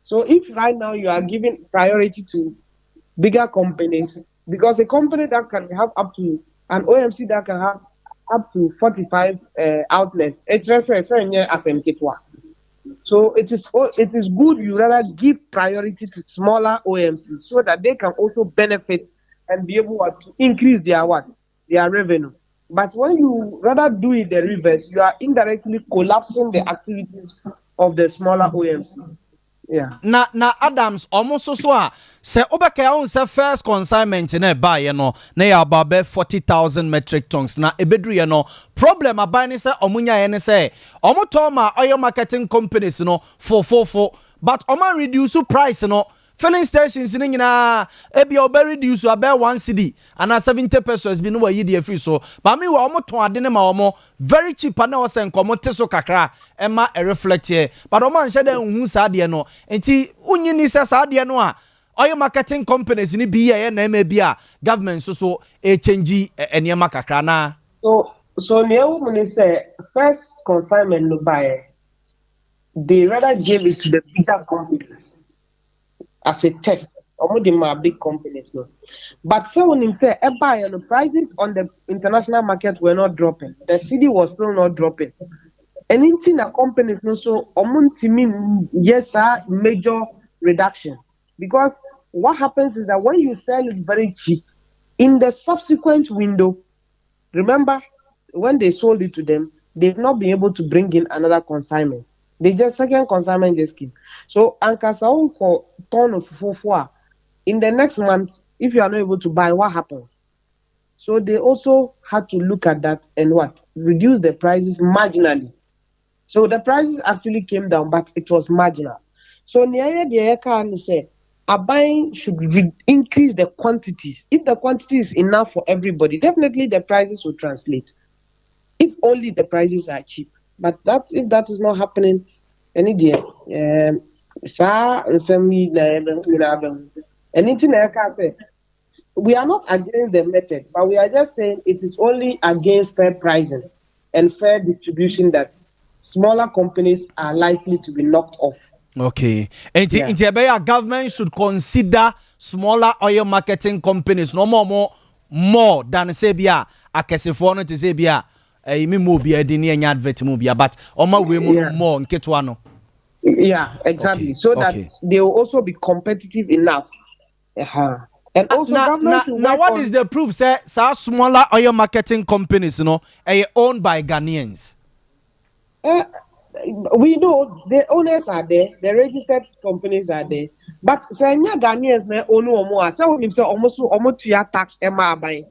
So if right now you are giving priority to bigger companies, because a company that can have up to an OMC that can have up to 45 outlets, ɛkyerɛ sɛ sɛ ɛnyɛ asɛm ketewa. So it is good you rather give priority to smaller OMCs so that they can also benefit and be able to increase their what their revenue. But when you rather do it the reverse, you are indirectly collapsing the activities of the smaller OMCs. Yeah. Na Adams, ɔmo nso so a sɛ wobɛka ahun sɛ first consignment na ɛbaeɛ no na yɛ about bɛ 40,000 metric tons na ebeduru yɛ no, problem aban ne sɛ ɔmo nyaeɛ ne sɛ ɔmo tɔn ma oil marketing companies no fofofo, but ɔmo reduce price no. Filling stations ne nyinaa, ebi a ɔbɛ reduce abɛ 1 cedi anaa 70 pesewas bi ne wɔyi deɛ firi so. Maame wɔ ɔmo tɔn ade ne ma ɔmo very cheap ana ɔsɛ nkɔmɔ te so kakra ɛma ɛreflect yɛ, but ɔmo anhyɛ dɛ nhu saa adeɛ no. Nti wonyi ni sɛ saa adeɛ no a oil marketing companies ni bi yɛ na ɛma bi a government nso so ɛkyɛngyi nneɛma kakra na. So nea ɛwɔ mu ni sɛ first consignment no baeɛ, they rather gave it to the bigger companies as a test. Ɔmo de ma big companies no, but sɛ wonim sɛ ɛbaeɛ no, prices on the international market were not dropping. The cedi was still not dropping. Ɛno nti na companies no so ɔmo ntumi yɛ saa major reduction, because what happens is that when you sell it very cheap, in the subsequent window, remember when they sold it to them, they've not been able to bring in another consignment. They just second consignment just came. So ankasa wokɔ tɔn no fufuo a, in the next month, if you are not able to buy, what happens? So they also had to look at that and what reduce the prices marginally. So the prices actually came down, but it was marginal. So nea ɛyɛ deɛ yɛka ne sɛ aban should increase the quantities. If the quantity is enough for everybody, definitely the prices will translate. If only the prices are cheap. But that if that is not happening, ɛne deɛ saa nsɛm yi na ɛbɛ nyinaa bɛho. Ɛne nti na ɛka sɛ we are not against the method, but we are just saying it is only against fair pricing and fair distribution that smaller companies are likely to be knocked off. Okay, nti nti ɛbɛyɛ a government should consider smaller oil marketing companies na ɔmo more than sɛ bi a akɛsefoɔ no te sɛ bi a ɛyi mi mu obi ɛdi ne ɛnya advert mu bia, but ɔmo wei mu no more nketewa no. Yeah, exactly. So that they will also be competitive enough. And also, na government na should na work what on is the proof sɛ saa smaller oil marketing companies no ɛyɛ owned by Ghanaians? We know the owners are there, the registered companies are there. But sɛ ɛnyɛ Ghanaians na own wɔn a, sɛ wonim sɛ ɔmo so ɔmo tua tax ɛma aban.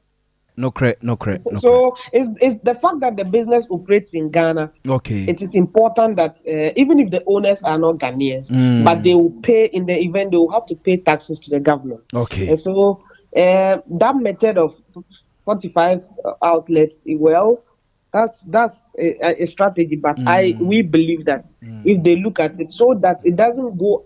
Nokorɛ. So it's the fact that the business operates in Ghana. It is important that even if the owners are not Ghanaians, but they will pay in the event they will have to pay taxes to the government. And so that method of 45 outlets, well, that's a strategy. But I we believe that if they look at it so that it doesn't go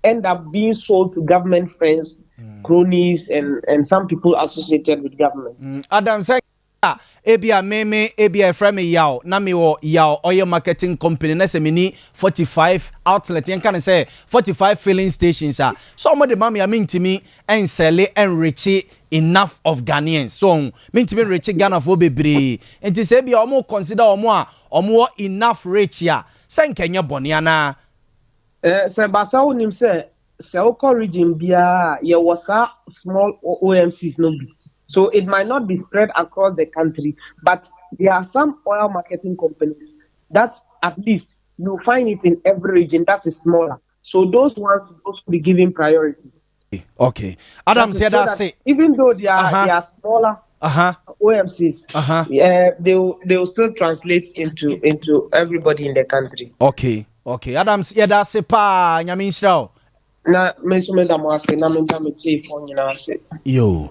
end up being sold to government friends, cronies, and some people associated with government. Adam, sɛ a ebi a meme ebi a ɛfrɛ me Yaw na mewɔ Yaw oil marketing company na sɛ meni 45 outlet, yɛnka ne sɛ 45 filling stations a, so ɔmo de ma me a, mentumi ɛnsell ɛnreach enough of Ghanaians, so mentumi nreach Ghanafoɔ bebree. Nti sɛ ebi a ɔmo consider ɔmo a ɔmo wɔ enough reach a, sɛ nkɛnyɛ bɔne anaa? Sɛ basa wonim sɛ wokɔ region biara a, yɛwɔ saa small OMCs no bi. So it might not be spread across the country, but there are some oil marketing companies that at least you find it in every region that is smaller. So those ones should also be given priority. Okay. Adams, That is yɛda so that ase. even though they are Uh-huh. they are smaller OMCs, they will still translate into everybody in the country. Okay. Okay. Adams, yɛda ase paa. Nyame nhyira wo. Na me nso meda mo ase na meda me tiefoɔ nyinaa ase. Yo.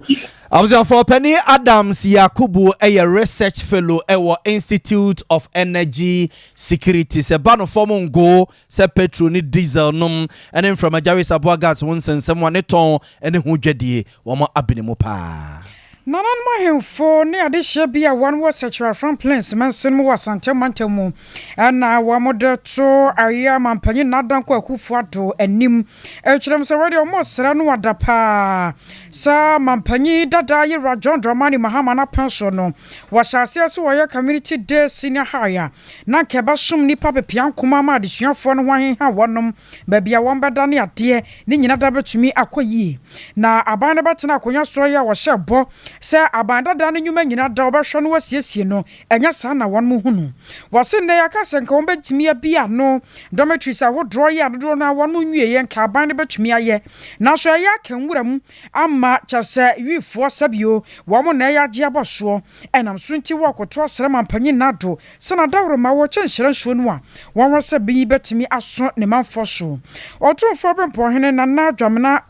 Abusuafoɔ panin Adams Yakubu yɛ research fellow wɔ Institute of Energy Security. Sɛ ba no fam ngo sɛ petrol ne diesel nom ne mframagya wesaboa gas ho nsɛnsɛm a ne tɔn ne ho dwadie wɔn abene mu paa. Nananom ahemfo ne adehyeɛ bi a wɔn wɔ Sɛkyerɛ Afram Plains mansin mu wɔ Asante mantam mu na wɔde to ayɛ Mampanyin Nana Dankwa Akufo-Addo anim kyerɛ mu sɛ wɔde wɔn resrɛ no ada paa sɛ Mampanyin dada Yewura John Dramani Mahama n'apɛn so no wɔhyɛ aseɛ sɛ wɔyɛ Community Day Senior High a na anka ɛbɛsom nnipa pepeankoma ama adesuafoɔ no ho aheha wɔnom baabi a wɔbɛda ne adeɛ ne nyina da bɛtumi akɔ yie. Na aban no bɛtena akonnwa soɔ yi a wɔhyɛ bɔ sɛ aban dada no nnwuma nyina da wɔbɛhwɛ no wɔasiesie no, ɛnyɛ saa na wɔnom hu no. Wɔse nnɛ yɛaka sɛ nka wɔbɛtumi abie ano dormitories ahodoɔ yi a dodoɔ no ara wɔnom nwieɛ nka aban no bɛtumi ayɛ nanso ɛyɛ aka nwura mu ama kyɛ sɛ wifoɔ sɛbio wɔn na ɛyɛ agye abɔ soɔ ɛnam so nti wɔrekoto asrɛ mampanyin Nado sɛ n'adaworoma wɔ kyɛ nhyira nsuo no a wɔnwɔ sɛ bi bɛtumi aso ne manfoɔ so. Ɔtumfoɔ Bempɔnhene Nana Dwamena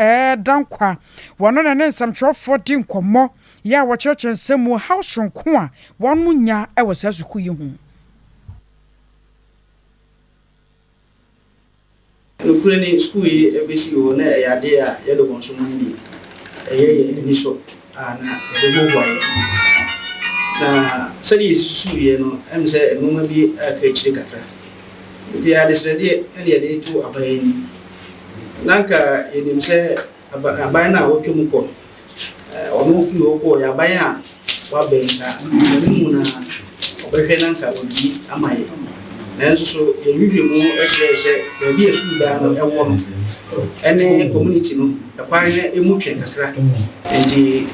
Dankwa wɔno na ne nsɛmtwerɛfoɔ di nkɔmmɔ yɛ a wɔkyerɛkyerɛ nsɛm mu haw soronko a wɔn nya wɔ saa sukuu yi ho. Nokorɛ ni, sukuu yi bɛsii hɔ na ɛyɛ adeɛ a yɛde wɔn so man deɛ, ɛyɛ yɛn anisɔ a na yɛde hoahoa yɛn ho. Na sɛdeɛ yɛsusuiɛ no, ɛm sɛ nnoɔma bi aka akyire kakra. Nti adesrɛdeɛ na yɛde reto aban anim. Na anka yɛnim sɛ Aban no a wɔtwa mu kɔ no, ɔno firi hɔ kɔɔ yɛ aban a waba yi nka anim no ara ɔbɛhwɛ na nka ɔdi ama yɛ. Nanso so yɛn nhwehwɛmu kyerɛɛ sɛ baabi a sukuu dan no wɔ no ne community no kwan no emu twɛ kakra. Nti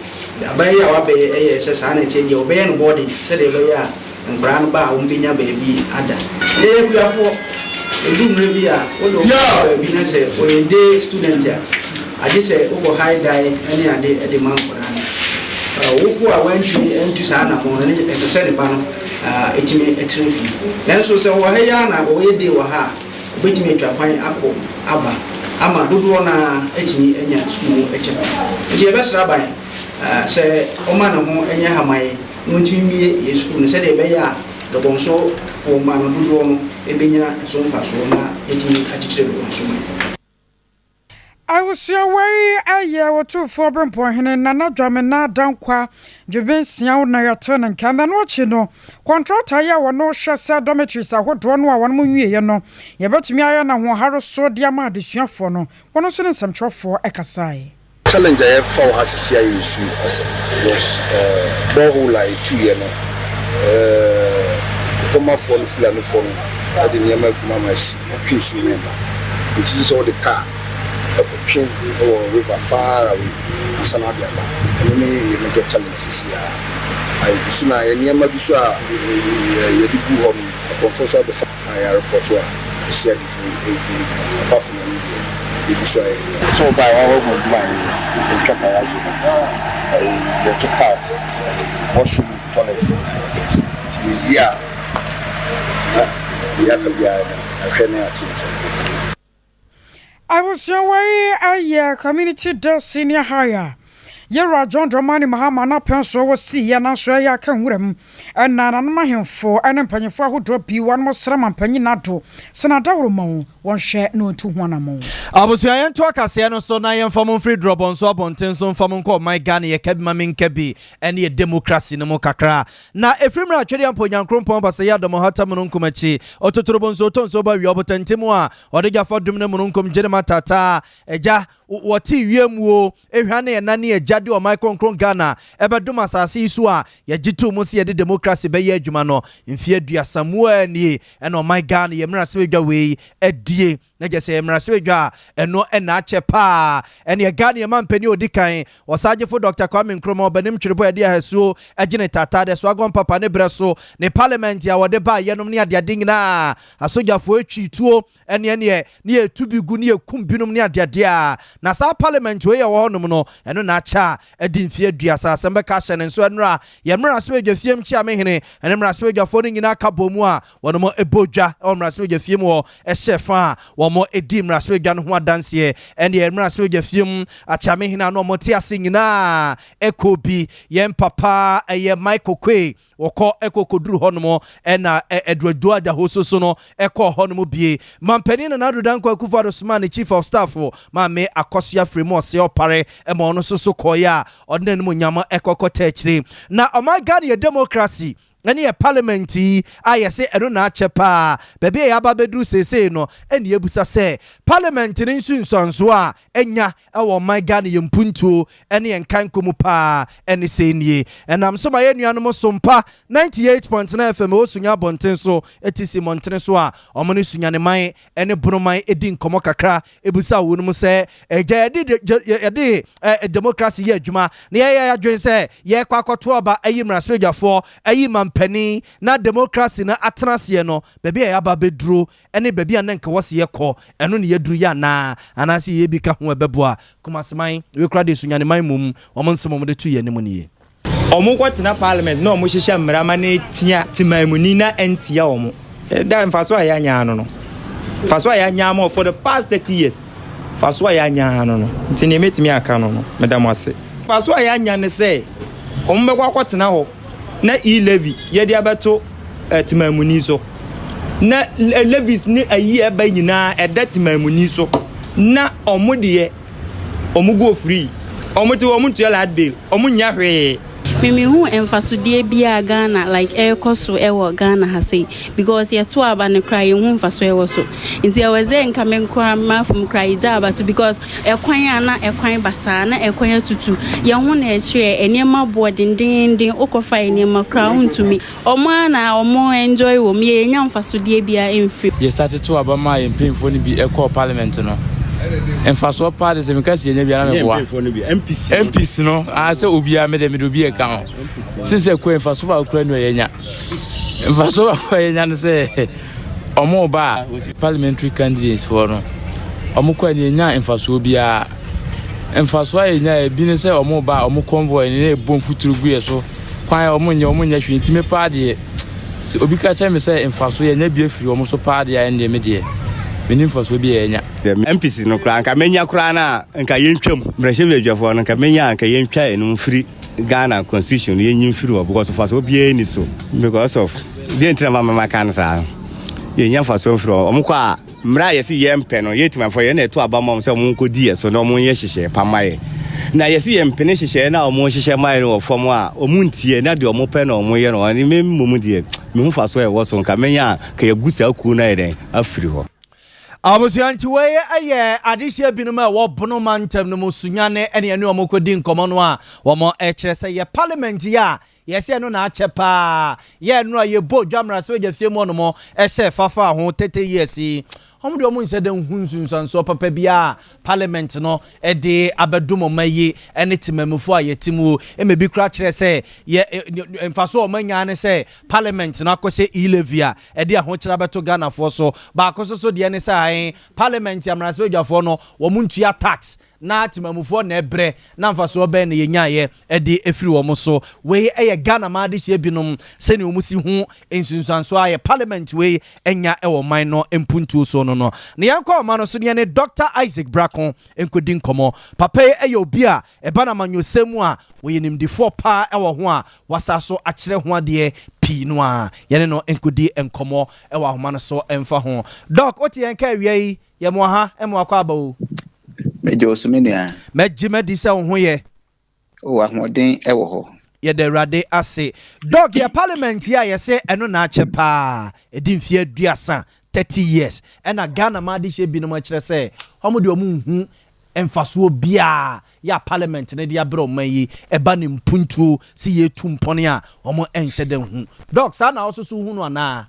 aban yi a waba yi yɛɛ sɛ saa na ɛteɛ deɛ ɔbɛyɛ no boarding sɛdeɛ ɛbɛyɛ a Nkwadaa no ba a wɔbɛnya baabi ada. Yɛyɛ akuafoɔ, ɛduru mmerɛ bi a wode wo ba kɔ baabi na sɛ ɔyɛ day student a, agye sɛ wokɔ hae dan ne ade de ma nkwadaa no. Ɔwofoɔ a wantumi antu saa anammɔn no, ɛsɛ sɛ ne ba no tumi tena fie. Nanso sɛ ɔwɔ ha yi ara na ɔyɛ day wɔ ha a, ɔbɛtumi atwa kwan akɔ aba ama dodoɔ no ara atumi anya sukuu mu kyɛfa. Nti yɛbɛsrɛ aban sɛ ɔmma ne ho nyɛ haman na wɔntumi mmue yɛn sukuu no sɛdeɛ ɛbɛyɛ a Dɔbɔnsofoɔ mma no dodoɔ no bɛnya ɛso mfasoɔ na yɛatumi akyekyere Dɔbɔnso man. Abusua wei yɛ Otumfoɔ Berempɔnhene Nana Dwamena Dankwa Dwebe Nsiaw na yɛtee ne nka. Na ɛno akyi no, kɔntrata yi a wɔno hwɛ sɛ dormitories ahodoɔ no a wɔnom nwieɛ no, yɛbɛtumi ayɛ no ahoɔhare so de ama adesuafoɔ no, wɔno nso ne nsɛmtwerɛfoɔ kasaeɛ. Challenge a yɛfa wɔ ha sisi ayɛ nsuo asɛm because borehole a yɛtuiɛ no Kokomafoɔ ne Fulanifoɔ no de nneɛma agu mu ama asi wotwe nsuo no ɛmma nti gye sɛ wode car kɔtwe wɔ river far away ansa na wode aba. Ɛno ne yɛ major challenge sisi ara. Yɛgu so na yɛ nneɛma bi nso a yɛde gu hɔ no akɔmfoɔ nso abɛfa. A yɛarepɔto a asiadefo regu adwuma. Apart from ɛno deɛ, yɛgu so a yɛyɛ. Sɛ wobaeɛ a woahu adwuma a yɛyɛ, yɛtwa palazzo no, yɛto tiles, washroom, toilet no yɛ fix. Nti yɛwie a na deɛ aka biara no yɛahwɛ na yɛate nsɛm afiri. Abusua wei yɛ Community Day Senior High a Yɛwura John Dramani Mahama n'apɛn soɔ wɔ siiɛ nanso ɛyɛ aka nwura mu ɛna nananom ahemfo ne mpanyinfoɔ ahodoɔ pii wɔnom srɛ mampanyin Addo sɛ n'adaworoma o wɔnhwɛ na ɔntu ho anamɔn. Abusua yɛntoa kaseɛ no so na yɛmfa mo mfiri Drɔbɔnso abɔnten so mfa mo nkɔ ɔman Ghana yɛka bi ma menka bi ɛne yɛ democracy no mu kakra. Na ɛfiri mmerɛ a Twedeampo Nyankrompɔn Basɛyi Adɔmɔhata Mununkum akyi Ototorobonso Otonso Ba Wia Ɔbotantim a Ɔde gya fa dum ne mununkum gye ne ma taataa. Agya, wɔte wiem o, ehwa ne ɛna ne agya de ɔman kronkron Ghana ɛbɛdom asase yi so a yɛgye too mu sɛ yɛde demokrasi bɛyɛ adwuma no, mfeɛ aduasa mu ara nie ɛna ɔman Ghana yɛ mmarahyɛbadwa wei adie. Na kyerɛ sɛ mmarahyɛbadwa a ɛno na akyɛ paa. Ɛneɛ Ghana yɛn mampanin a ɔdi kan, Ɔsagyefo Dɔkta Kwame Nkrumah, Ɔbanim Twerebo a yɛde ahasuo gye ne taataa de Soagon Papa ne berɛ so, ne parliament a wɔde baeɛ nom ne adeade nyinaa, asogyafoɔ atwi tuo ɛneɛ neɛ ne yɛtu bi gu ne yɛkum binom ne adeade a, na saa parliament wei a ɛwɔ hɔ nom no, ɛno na akyɛ a adi mfeɛ aduasa. Asɛm bɛka ahyɛ ne nso ɛnora yɛn mmarahyɛbadwa fie mkyeamehene ne mmarahyɛbadwafoɔ no nyinaa ka bɔɔ mu a Wɔn bɔ dwa wɔ mmarahyɛbadwafie mu hɔ hyɛ fa a wɔdi mmarahyɛbadwa no ho adanseɛ. Ɛnneɛ mmarahyɛbadwafie mu akyeamehene a na wɔte ase nyinaa kɔɔ bi. Yɛn papa ɛyɛ Michael Quay, wɔkɔ kɔ kɔduru hɔnom ɛna Edward Doe Adjaho so no kɔɔ hɔnom bie. Mampanin Nana Addo Dankwa Akufo-Addo somaa ne Chief of Staff Maame Akosua Frema Osei Opare ma ɔno nso so kɔeɛ a ɔde n'animuonyam kɔ kɔtaa akyire. Na ɔman Ghana yɛ democracy Ɛne yɛ parliament yi a yɛse ɛno na akyɛ paa, baabi a yɛaba abɛduru seesei no ɛne yɛbusa sɛ parliament no nsunsuansoɔ a anya wɔ ɔman Ghana yɛn mpuntuo ne yɛn nkankɔ mu paa ɛne sɛn nie. Ɛnam so ma yɛn nuanom Sompa 98.9 FM ɛwɔ Sunya abɔnten so te si mmɔntene so a wɔn ne Sunyaneman ne Bonoman di nkɔmmɔ kakra Ebisa wɔn mu sɛ, Agya, yɛde yɛde demokrasi yɛ adwuma na yɛyɛ yɛn adwene sɛ yɛrekɔ akɔto aba ayi mmarahyɛbadwafoɔ, ayi mampanin, na demokrasi no atena aseɛ no, baabi a yɛaba abɛduro ne baabi a na nka wɔse yɛkɔ, ɛno na yɛaduru yi anaa? Anaasɛ yɛyɛ bi ka ho a ɛbɛboa Kumaseman? Wei koraa deɛ Sunyaniman mmom, wɔn nsɛm a wɔde to yɛn anim nie. Ɔmo kɔ tena parliament na ɔmo hyehyɛ mmara ma no tia temanmuni na ɛntia ɔmo. Da mfaso a yɛanya ano no. Mfaso a yɛanya ama for the past 30 years. Mfaso a yɛanya ano no. Nti nea mɛtumi aka no no, meda mo ase. Mfaso a yɛanya ne sɛ ɔmo bɛkɔ akɔtena hɔ na e-levy yɛde abɛto eh, temanmuni so. Na levies ne ayi a ɛba nyinaa ɛda temanmuni so. Na ɔmo deɛ Ɔmo go free. Ɔmo te hɔ ɔmo ntua light bill. Ɔmo nnya hwee. Me me hu mfasodeɛ biaa Ghana like ɛrekɔ so ɛwɔ Ghana ha sei because yɛto aba no koraa yɛnhu mfasoɔ ɛwɔ so nti ɛwɔ sɛ nka me koraa mafom koraa yɛgya aba to because ɛkwan a na ɛkwan basaa na ɛkwan atutu yɛn ho na ɛkyerɛ nneɛma boɔ dendenden wokɔfa nneɛma koraa wontumi Ɔmo ara na ɔmo enjoy wɔ mu, yɛ yɛnnya mfasodeɛ biara mfiri mu. Yɛ starte too aba maa yɛn mpanyinfoɔ no bi kɔɔ parliament no, mfasoɔ paa de sɛ meka si yɛnya bi a na meboa. MPs no, ah sɛ obiara me deɛ mede obi ɛka ho. Sisi ɛkɔ mfasoɔ baako kura ni yɛnya. Mfasoɔ baako a yɛnya no sɛ ɔmo ba a parliamentary candidates foɔ no, ɔmo kɔ a yɛnya mfasoɔ biara. Mfasoɔ a yɛnya ebi ne sɛ ɔmo ba a ɔmo convoy no na ɛbɔ mfuturo gu yɛ so. Kwan a wɔn nyɛ wɔn nyɛ hwee nti me paa deɛ sɛ obi ka kyerɛ me sɛ mfaso yɛnya bi afiri wɔn so paa deɛ a ɛndeɛ me deɛ menni mfasoɔ bi a yɛnya. MPs no koraa nka menya koraa no a nka yɛntwa mu. Mmarahyɛbadwafoɔ no nka menya a nka yɛntwa ɛno mfiri Ghana constitution no yɛnyi mfiri hɔ because mfasoɔ biara nni so because of deɛ nti na mama maka no saa no yɛnya mfasoɔ mfiri hɔ wɔn kɔ a Mmara a yɛse yɛmpɛ no, yɛn Temanfoɔ, yɛn na yɛto aba ma wɔn sɛ wɔnkɔdi yɛn so na wɔnyɛ nhyehyɛeɛ pa mma yɛn. Na yɛse yɛmpene nhyehyɛeɛ no a wɔhyehyɛ ma yɛn no wɔ fam a, wɔntie, na deɛ wɔpɛ na wɔyɛ no. Ɛne me mmom deɛ, mehu mfasoɔ a ɛwɔ so, nka mɛnya a, nka yɛagu saa kuo no ayɛ dɛn afiri hɔ. Abusua nti wei yɛ adehyeɛ binom a ɛwɔ Bono mantam no mu, Sunyani ne ɛne wɔn kɔdi nkɔmmɔ no a wɔkyerɛ sɛ yɛ parliament yi a Yɛse ɛno na akyɛ paa. Yɛ ɛno a yɛbɔ dwa mmra sɛ bɛgya fie mu hɔnom hyɛ fa faa ho 30 years yi. Wɔn deɛ wɔn nhyɛ da nhu nsunsuansoɔ papa biara a parliament no de abɛdom ɔman yi ne temamufoɔ a yɛte mu. Ɛma bi koraa kyerɛ sɛ yɛ mfasoɔ a wɔn anya ne sɛ parliament no akɔhyɛ e-levy a ɛde ahokyere abɛto Ghanafoɔ so. Baako nso so deɛ ne sɛ ae parliament mmarahyɛbadwafoɔ no wɔn ntua tax Na temamufoɔ na ɛbrɛ, na mfasoɔ bɛn na yɛnyaeɛ de firi wɔn so? Wei yɛ Ghana man adehyeɛ binom sɛdeɛ wɔn si hu nsunsuansoɔ a yɛ parliament wei anya wɔ ɔman no mpuntuo so no no. Na yɛnkɔ ɔman no so na yɛne Doctor Isaac Brako nkɔdi nkɔmmɔ. Papa yi yɛ obi a ɛba no amanyɔsɛm mu a ɔyɛ nimdefoɔ paa wɔ ho a wasa so akyerɛ ho adeɛ pii no ara. Yɛne no nkɔdi nkɔmmɔ wɔ ahoma no so mfa ho. Doc, wote yɛn nka awia yi? Yɛ mo aha, mo akwaaba o. Megye wo so me nua. Mɛgye madi sɛ wo ho yɛ. O ahoɔden wɔ hɔ. Yɛda Awurade ase. Doc, yɛ parliament yi a yɛse ɛno na akyɛ paa, ɛdi mfeɛ aduasa, 30 years, ɛna Ghana man adehyeɛ binom kyerɛ sɛ wɔn deɛ wɔn nhu mfasoɔ biara yɛ a parliament no de abrɛ ɔman yi, ɛba ne mpuntuo sɛ yɛtu mpɔne a wɔn nhyɛ da nhu. Doc, saa na wo nso so wohu no anaa?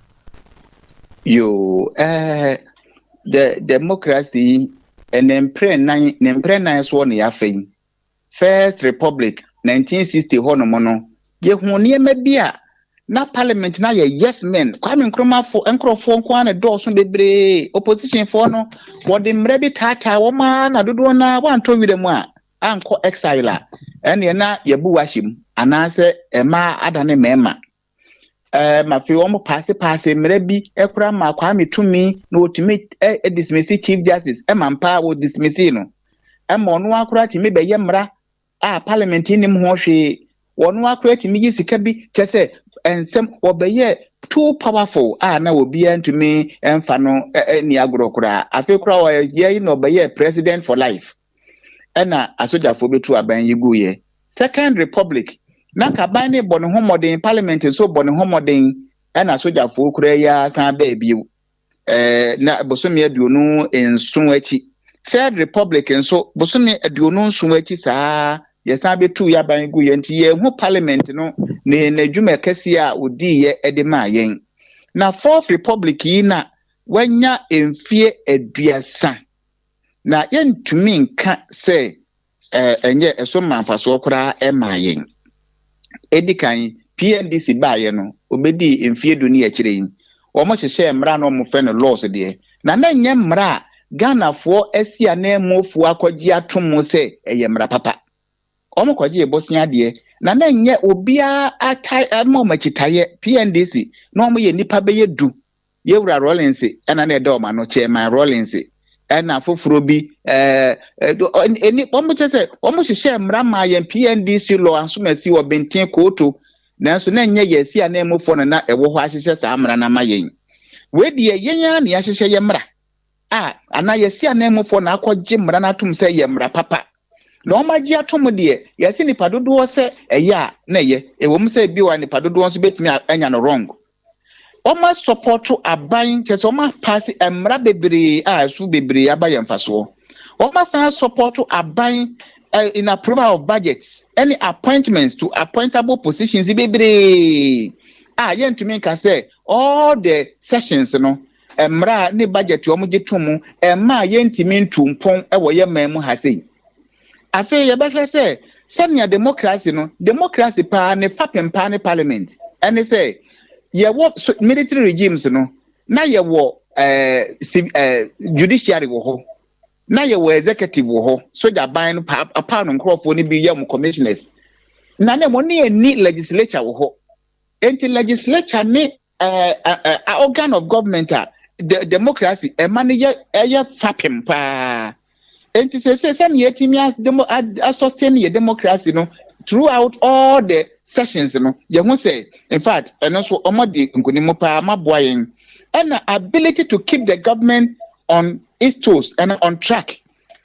Yoo, ɛɛ. The democracy yi, ne mprɛ nan, ne mprɛ nan soɔ na yɛafa yi. First Republic, 1960 hɔnom no, yɛhuu nneɛma bi a na parliament no ayɛ yes men. Kwame Nkrumah fo nkurɔfoɔ nko ara na ɛdɔɔso bebree. Opposition foɔ no, wɔde mmerɛ bi taataa wɔn ara na dodoɔ no ara wɔantɔ werɛ mu a, ankɔ exile a, ɛnneɛ na yɛbu wahyɛ mu anaasɛ mmaa adane mmarima. Ɛɛ ma afei wɔn paase paase mmerɛ bi koraa ma Kwame tumi na wɔtumi ɛ dismiss chief justice ɛma mpa wɔ dismiss no ɛma ɔno akora tumi bɛyɛ mmara a parliament nim ho hwee wɔn akora tumi yi sika bi kyɛ sɛ nsɛm wɔbɛyɛ too powerful a na obiara ntumi mfa no ni agorɔ koraa afei koraa wɔyɛ na ɔbɛyɛ president for life ɛna asogyafoɔ bɛtu aban yi guiɛ. Second Republic, na nka aban no rebɔ ne ho mmɔden, parliament nso rebɔ ne ho mmɔden, ɛna asogyafoɔ koraa yi ara san baa bio. Ɛɛ na bosome 27 akyi. Third Republic nso, bosome 27 akyi saa yɛsan bɛtuu yɛ aban guiɛ nti yɛnhu parliament no ne n'adwuma kɛseɛ a ɔdiiɛ de maa yɛn. Na Fourth Republic yi na wanya mfeɛ 30 Na yɛntumi nka sɛ ɛnyɛ ɛso mma mfasoɔ koraa mmaa yɛn. Edi kan, PNDC baeɛ no, wɔbɛdii mfeɛ du ne akyire yi, wɔhyehyɛɛ mmara a na wɔfrɛ no laws deɛ, na na ɛnyɛ mmara a Ghanafoɔ asi ananmufoɔ akɔgye ato mu sɛ ɛyɛ mmara papa. Wɔkɔgyee bosea deɛ, na na ɛnyɛ obiara atae ama wɔn akyitaeɛ, PNDC, na wɔyɛ nnipa bɛyɛ du Yɛwura Rawlings ɛna na ɛda wɔn ano, Chairman Rawlings ɛna foforɔ bi ɛɛ ɛni wɔn kyɛ sɛ wɔn hyehyɛ mmara maa yɛn PNDC law asomasi wɔ Benten Kooto nanso na ɛnyɛ yɛn si ananmufoɔ na na ɛwɔ hɔ ahyehyɛ saa mmara no ama yɛn. Wei deɛ yɛn ara na yɛahyehyɛ yɛn mmara a anaa yɛsi ananmufoɔ na akɔgye mmara no atom sɛ ɛyɛ mmara papa. Na wɔn agye atom deɛ yɛsi nipa dodoɔ sɛ ɛyɛ a na ɛyɛ ɛwɔ mu sɛ ebi wɔ nipa dodoɔ nso betumi anya no wrong. Wɔn asɔpɔto aban kyerɛ sɛ wɔn apaase mmara bebree a ɛso bebree aba yɛn mfasoɔ. Wɔn asan asɔpɔto aban eh, in approval of budgets ɛne appointments to appointable positions bebree a yɛntumi nka sɛ all the sessions no mmara ne budget wɔn gye to mu ɛma a yɛntumi ntu mpɔn wɔ yɛn man mu ha sei. Afei yɛbɛhwɛ sɛ sɛnea demokrasi no, demokrasi paa ne fapem paa ne parliament, ɛne sɛ yɛwɔ military regimes no, na yɛwɔ eh, eh, judiciary wɔ hɔ, na yɛwɔ executive wɔ hɔ, sogya ban no paa no nkurɔfoɔ no bi yɛ wɔn commissioners, na ne mo ne yɛnni legislature wɔ hɔ. Enti legislature ne eh, eh, eh, organ of government a de, democracy ɛma no yɛ ɛyɛ fapem paa. Enti sese sɛnea yɛtumi asustain yɛ democracy no throughout all the sessions no, yɛho sɛ in fact ɛno nso wɔn de nkunim paa ma boa yɛn. Ɛna ability to keep the government on its toes and on track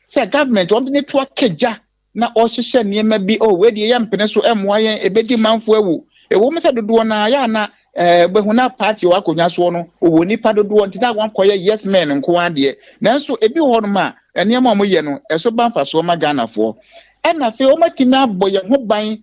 sɛ government wɔn de ne to akagya na ɔhyehyɛ nneɛma bi, oh, wei deɛ yɛmpene so, ɛmmoa yɛn, ɛbɛdi manfo awu. Ɛwɔ mu sɛ dodoɔ no ara yɛ a na ɛɛ bɛhu na party wɔ akonnwa soɔ no ɔwɔ nipa dodoɔ nti na wɔnkɔyɛ yes men nko ara deɛ, nanso ebi wɔ hɔnom a nneɛma a wɔyɛ no ɛso ba mfasoɔ ma Ghanafoɔ. Ɛna afei wɔatumi abɔ yɛn ho ban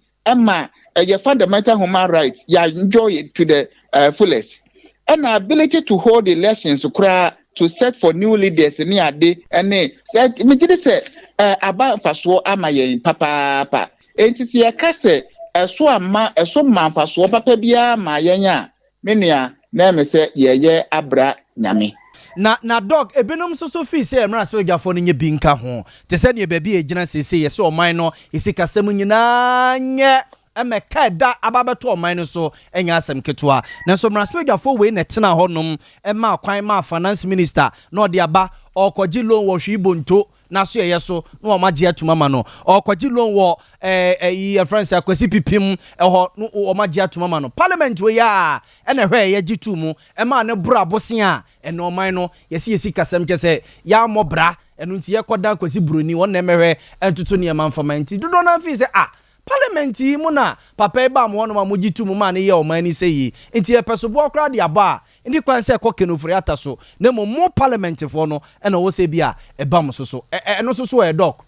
ma ɛyɛ fundamental human rights yɛ enjoy it to the uh, fullest. Ɛna ability to hold elections koraa to set for new leaders ne ade ɛne sɛ megye di sɛ uh, aba mfasoɔ ama yɛn papaapa. Enti sɛ yɛka sɛ ɛso ama ɛso ma mfasoɔ papa biara ma yɛn a, me nua, na ɛmɛ sɛ yɛyɛ abra Nyame. Na na Doc, ebinom nso so fii sɛ mmarahyɛbadwafoɔ no nyɛ bi nka ho. Te sɛ deɛ baabi a yɛgyina seesei, yɛsɛ ɔman no sikasɛm nyinaa nyɛ ma ɛka ɛda aba abɛto ɔman no so nyɛ asɛm ketewa. Nanso mmarahyɛbadwafoɔ wei na ɛtenaa hɔnom maa kwan maa finance minister na ɔde aba, ɔrekɔgye loan wɔ Hwii Bonto n'asoɛeɛ so na wɔn agye atum ama no. Ɔrekɔgye loan wɔ ɛɛ ɛyi yɛfrɛ no sɛ Akwasi Pipim ɛhɔ no wɔn agye atum ama no. Parliament wei a ɛna ɛhwɛ ɛyɛ gye tuu mu ɛmaa no boro abosea a ɛnɛ ɔman no yɛsi yɛ sikasɛm kyɛ sɛ yɛammɔ bra ɛno nti yɛkɔ dan Kwasi Buroni wɔn na ɛmɛhwɛ ɛntoto nneɛma mfama nti dodoɔ no ara fii sɛ ah Parliament yi mu na papa yi baa mo hɔnom a mogye too mu maa no yɛɛ ɔman no sɛ yie nti yɛpɛ soboɔ koraa de abɔ a Nni kwan sɛ ɛkɔ Ken Ofori-Atta so, na mmom mo parliamentfoɔ no na ɛwɔ sɛ ebia ɛba mo so so. Ɛ, ɛ, ɛno nso so ɛ, Doc?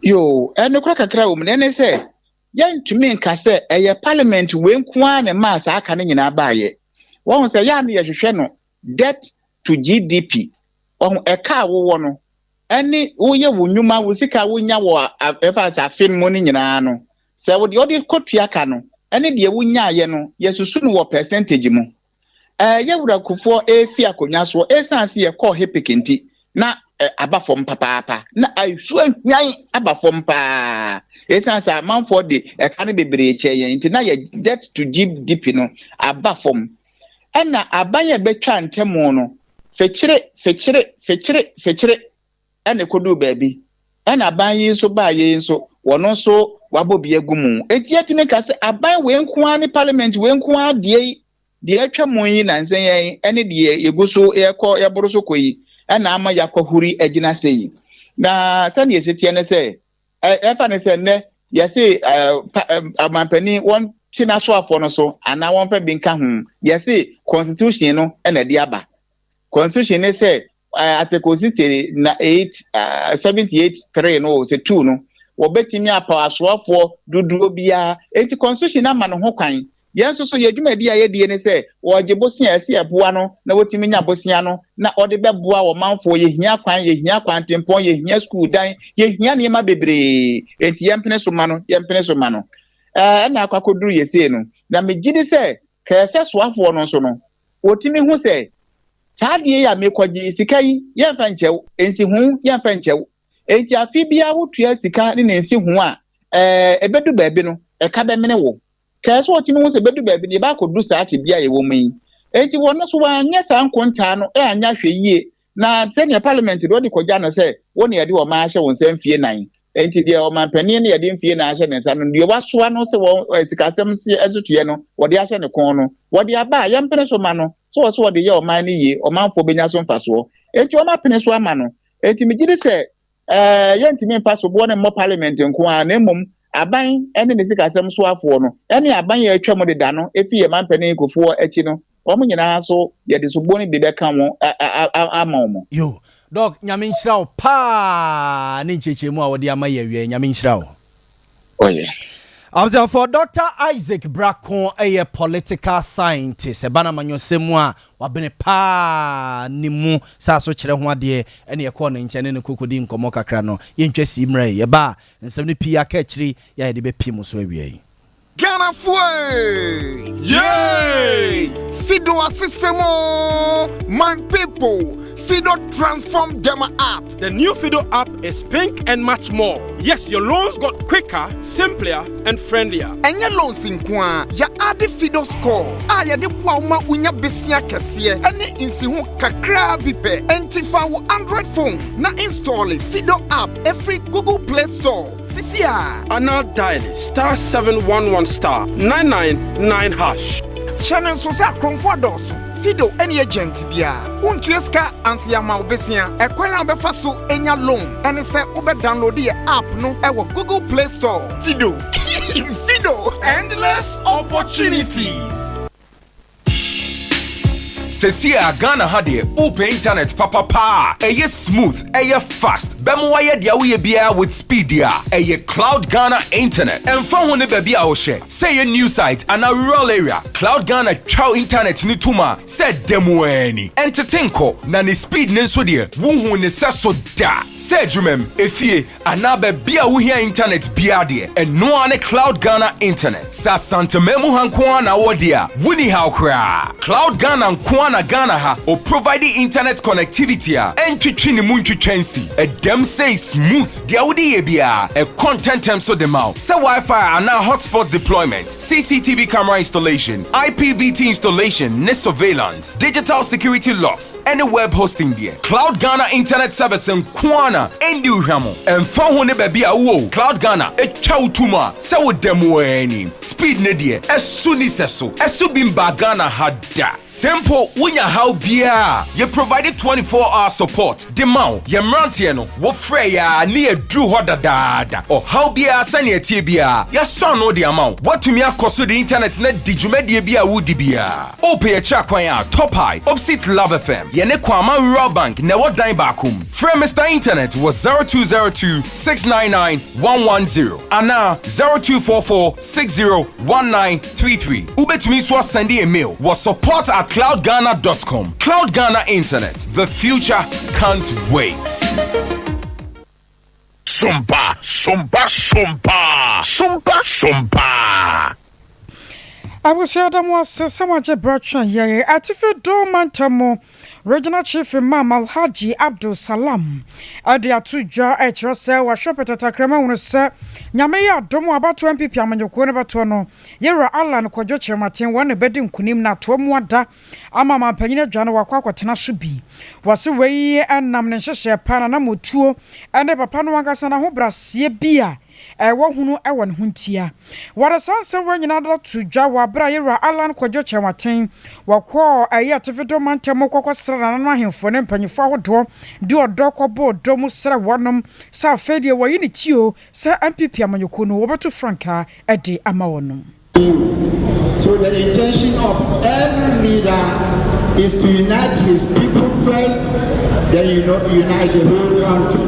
Yoo, nokorɛ kakra wɔ mu, na ɛne sɛ, yɛntumi nka sɛ ɛyɛ parliament wei nko ara na ɛmaa saa ka no nyinaa baeɛ. Wahu sɛ, ɛyɛ a na yɛhwehwɛ no debt to GDP. Wahu, ɛka a wowɔ no, ɛne woyɛ wo nnwuma, wo sika a wonya wɔ ɛfa sɛ afe no mu no nyinaa no, sɛ wo deɛ wode kɔtua ka no, ɛne deɛ wonyaeɛ no, yɛsusu no wɔ percentage mu. Ɛɛ, yɛ Wura Kufuor refi akonnwa soɔ, ɛsiane sɛ yɛkɔɔ HIPC nti, na aba fam papaapa. Na asu ahwan aba fam paa. Ɛsiane sɛ amanfoɔ de ɛka no bebree kyɛɛ yɛn nti, na yɛ debt to GDP no aba fam. Ɛna aban a ɛbɛtwa ntɛmo no, fekyere, fekyere, fekyere, fekyere, ɛna ɛkɔduu baabi. Ɛna aban yi nso baeɛ yi nso, wɔn nso wabɔ bi agu mu. Enti yɛtumi ka sɛ aban wei nko ara ne parliament wei nko ara deɛ yi, deɛ atwa mu yi nansa yi ɛne deɛ yɛgu so yɛkɔ yɛboro so kɔ yi ɛna ama yɛakɔhuri agyina sɛ yi. Na sɛdeɛ ɛsi teɛ ne sɛ, ɛfa ne sɛ nnɛ yɛse ɔmampanin wɔn te n'asoafoɔ no so anaa wɔmfa bi nka ho. Yɛse constitution no ɛna ɛde aba. Constitution ne sɛ Article 68 78 3 no sɛ 2 no wɔbɛtumi apaw asoafoɔ dodoɔ biara. Enti constitution no ama no ho kwan. Yɛn nso so yɛn dwumadi a yɛdie ne sɛ wɔgye bosea a ɛsɛ yɛboa no na wɔtumi nya bosea no na ɔde bɛboa ɔmanfoɔ. Yɛhia kwan, yɛhia kwantempɔn, yɛhia sukuu dan, yɛhia nneɛma bebree. Enti yɛmpene so ma no, yɛmpene so ma no. Ɛna akɔ akɔduru yɛ sei no. Na megye di sɛ kɛɛ sɛ soafoɔ no nso no, wɔtumi hu sɛ saa adeɛ yi a mekɔgye yi, sika yi, yɛmfa nkyɛ wo, nsiho yɛmfa nkyɛ wo. Enti afe biara wotua sika ne ne nsiho a, ɛɛ, ɛbɛdu baabi no, ɛka bɛmene wo. Kae sɛ wɔtumi hu sɛ ɛbɛdu baabi no, yɛbɛ akɔdu saa tebea a yɛwɔ mu yi. Enti wɔn nso wɔanyɛ saa nkontaa no anyɛ ahwɛyie. Na sɛdeɛ parliament deɛ wɔde kɔgya no sɛ wo na yɛde ɔman ahyɛ wo nsa mfie nan. Enti deɛ ɔmanpanin no yɛde mfie nan ahyɛ ne nsa no, deɛ wasoa no sɛ wɔn sikasɛm ntotoeɛ no wɔde ahyɛ ne kɔn no, wɔde aba a yɛmpene so ma no sɛ wɔ sɛ wɔde yɛ ɔman no yie, ɔmanfoɔ bɛnya so mfasoɔ. Enti wɔapene so ama no. Enti megye di sɛ Ɛɛ, yɛntumi mfa soboɔ no mmɔ parliament nko ara, na mmom aban ne ne sikasɛm soafoɔ no ne aban a atwam deda no fi yɛn mampanin Kufuor akyi no, wɔn nyinaa nso yɛde soboɔ no bi bɛka wɔn ama wɔn. Yo, Doc, Nyame nhyira wo paa ne nkyerɛkyerɛmu a wode ama yɛ awia yi, Nyame nhyira wo. Ɔyɛ. Abusuafoɔ, Doctor Isaac Brako yɛ political scientist, ɛba no amanyɔsɛm mu a, wabene paa ne mu saa so kyerɛ ho adeɛ, ɛne yɛkɔɔ ne nkyɛn ne no kɔkɔdii nkɔmmɔ kakra no, yɛntwa sii mmerɛ yi, yɛba a, nsɛm no pii aka akyiri yɛ a yɛde bɛpie mo so awia yi. Ghanafoɔ Yay! Fido asesɛm oo! My people, Fido transform dem app. The new Fido app is pink and much more. Yes, your loans got quicker, simpler, and friendlier. Ɛnyɛ loans nko ara, yɛade Fido Score a yɛde boa wo ma wonya besia kɛseɛ ne nsiho kakraa bi pɛ. Enti fa wo Android phone na installe Fido app ɛfiri Google Play Store sisi a. Anaa dial star 711 star 999 hash. Hyɛ no nso sɛ akorɔmfoɔ adɔɔso. Fido ne agent biara. Wontua sika ansa yɛama wo besia. Ɛkwan a wobɛfa so anya loan ne sɛ wobɛ download yɛ app no wɔ Google Play Store. Fido Fido! Endless opportunities. Sesie a Ghana ha deɛ wopɛ internet papa paa a ɛyɛ smooth, ɛyɛ fast, bɛma wayɛ deɛ woyɛ biara with speed deɛ a, ɛyɛ Cloud Ghana Internet. Ɛmfa ho ne baabi a wohyɛ, sɛ ɛyɛ new site anaa rural area, Cloud Ghana twa wo internet no tom a sɛ da mu ara ni. Ɛntete nkɔ, na ne speed no nso deɛ, wonhuu ne sɛso da. Sɛ adwumam, efie, anaa baabi a wohia internet biara deɛ, ɛno ara ne Cloud Ghana Internet. Sɛ Asanteman mu ha nko ara na wowɔ deɛ a, wonni haw koraa. Cloud Ghana nko ara na Ghana ha ɔprovide internet connectivity a ɛntwetwe ne mu ntwitwa nsi. Ɛdam sei smooth. Deɛ wode yɛ biara, ɛkɔ ntɛmntɛm so de ma wo. Sɛ Wi-Fi anaa hotspot deployment, CCTV camera installation, IPVT installation ne surveillance, digital security locks, ne web hosting deɛ, Cloud Ghana Internet Service nko ara na ɛnni wo hwammɔ. Ɛmfa ho ne baabi a wowɔ o, Cloud Ghana twa wo tom a sɛ woda mu ara ni. Speed no deɛ, ɛso nni sɛso. Ɛso bi mmaa Ghana ha da. Sɛ mpo wonya haw biara a, yɛ provide 24 hour support de ma wo. Yɛn mmeranteɛ no, wofrɛ yɛn a ne yɛaduru hɔ dadaada. Ɔhaw biara sɛnea ɛteɛ biara, yɛasɔ ano de ama wo. Woatumi akɔ so de internet no adi dwumadie bi a woredi biara. Wopɛ yɛn akyiri akwan a, Top High, opposite Love FM. Yɛne Kwama Rural Bank na ɛwɔ dan baako mu. Frɛ Mister Internet wɔ 0202 699 110 anaa 0244 60 1933. Wobɛtumi nso asɛnde yɛn mail wɔ support at cloudghana. cloudghana.com. Cloud Ghana Internet, the future can't wait. Sompa, sompa, sompa, sompa, sompa. Abusua da mo ase sɛ moagye berɛ atwɛn yɛn. Atifi Do Mantam mu Regional Chief Imam Alhaji Abdul Salam de ato dwa rekyerɛ sɛ wahwɛ pɛtɛtakrɛm ahunu sɛ Nyame yɛ adom a abatoɔ NPP amanyɔkuo no bɛtoɔ no, Yɛwura Allan Kwadwo Kyerematen wɔn na ɛbɛdi nkunim na atoa mu ada ama amanpanyin adwa no wakɔ akɔtena so bi. Wɔse wei nam ne nhyehyɛɛ pa, n'anammɔtuo ne papa no ankasa n'ahobraseɛ bi a ɛwɔ hunu wɔ ne ho ntia. Wɔde saa nsɛm wei nyinaa da to dwa wɔ aberɛ a Yɛwura Allan Kwadwo Kyerematen wɔkɔɔ ɛyɛ Atifido mantam mu kɔkɔsra nananom ahemfo ne mpanyinfoɔ ahodoɔ de ɔdɔ kɔbɔɔ dɔ mu srɛ wɔnom sɛ afei deɛ wɔayi ne ti o sɛ NPP amanyɔkuo no wɔbɛto frankaa de ama wɔnom. So the intention of every leader is to unite his people first, then you know, unite the whole country.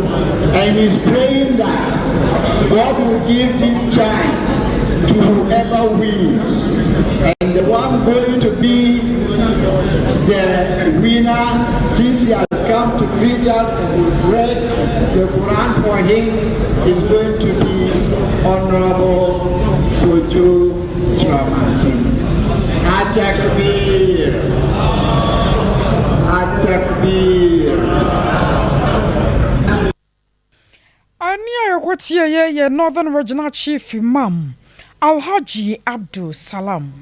And he's praying that God will give this chance to whoever wins. And the one going to be the winner, since he has come to greet us and we've read the Quran for him, is going to be Honorable Kojo Kyerematen. Atakbir. Atakbir. Ɛnne a yɛkɔtieeɛ yɛ Northern Regional Chief Imam, Alhaji Abdul Salam.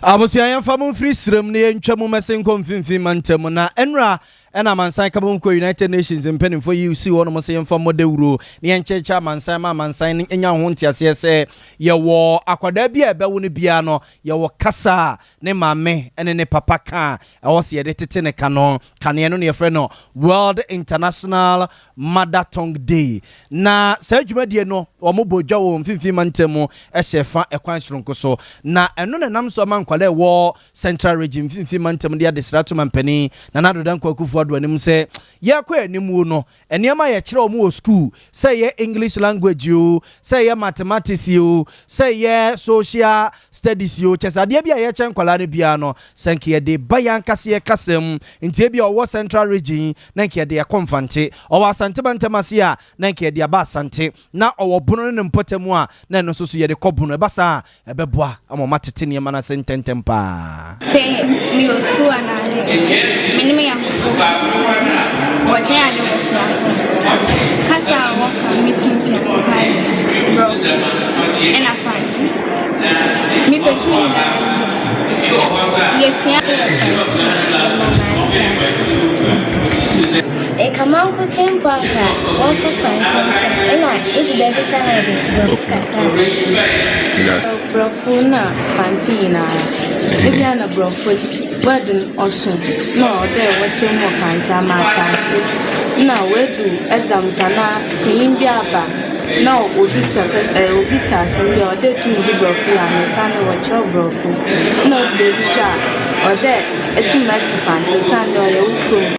Abusua yɛmfa mo mfiri serem na yɛntwa mu mmɛsen nkɔ mfimfini mantam na ɛnora ɛna amansan kabom kuo United Nations mpanimfoɔ yi sii hɔnom sɛ yɛmfa mmɔ dawuro na yɛnkyerɛkyerɛ amansan ma amansan no nya ho nteaseɛ sɛ yɛwɔ akwadaa bi a ɛbɛwo no biara no yɛwɔ kasa a ne maame ne ne papa ka a ɛwɔ sɛ yɛde tete ne ka no kaneɛ no na yɛfrɛ no World International Mother Tongue Day. Na saa dwumadie no, wɔbɔ dwa wɔ mfimfini mantam mu hyɛ fa ɛkwan soronko so. Na ɛno na ɛnam so ama nkwadaa a ɛwɔ Central Region mfimfini mantam de adesrɛ ato mampanin Nana Addo Dankwa Akufo-Addo anim sɛ yɛrekɔ anim no, nneɛma a yɛkyerɛ wɔn wɔ sukuu, sɛ ɛyɛ English language o, sɛ ɛyɛ mathematics o, sɛ ɛyɛ social studies o, kyerɛ sɛ adeɛ bi a yɛkyerɛ nkwadaa no biara no, sɛ nka yɛde ba yɛn ankasa yɛn kasa mu, nti ebia ɔwɔ Central Region na nka yɛde akɔ Mfante, ɔwɔ Asante mantam ase a na nka yɛde aba Asante, na ɔwɔ Bono ne ne mpɔtam a na ɛno nso so yɛde kɔ Bono. Ɛba saa a, ɛbɛboa ama wɔatete nneɛma no ase ntɛmntɛm paa. Sɛ mewɔ sukuu anaadɛ me ne me nyɛnkofo kɔ sukuu a, wɔkyerɛ ade wɔ class a, kasa a wɔka a metum tse ase paa yɛ Borɔfo na Fantse. Mepɛ dze nyinara nye dɛ yesua wɔ Fantse ma matse ase. Nka mankotsee mpo anka wɔmfa Fantse nkyɛ me nna edu beebi so a na wɔdze Borɔfo kakra aka ho. Borɔfo na Fantse nyinara, ebi a na Borɔfo word no ɔso na ɔwɔ dɛ wɔkyerɛ mu wɔ Fantse ama atse ase. Nna oedu exams anaa panyin bi aba na obisa obisa asɛm bi a ɔwɔ dɛ etum dze Borɔfo yi ano osiandɛ wɔkyerɛw Borɔfo. Nna odu beebi so a ɔwɔ dɛ etum tse Fantse osiandɛ ɔyɛ wo kurom.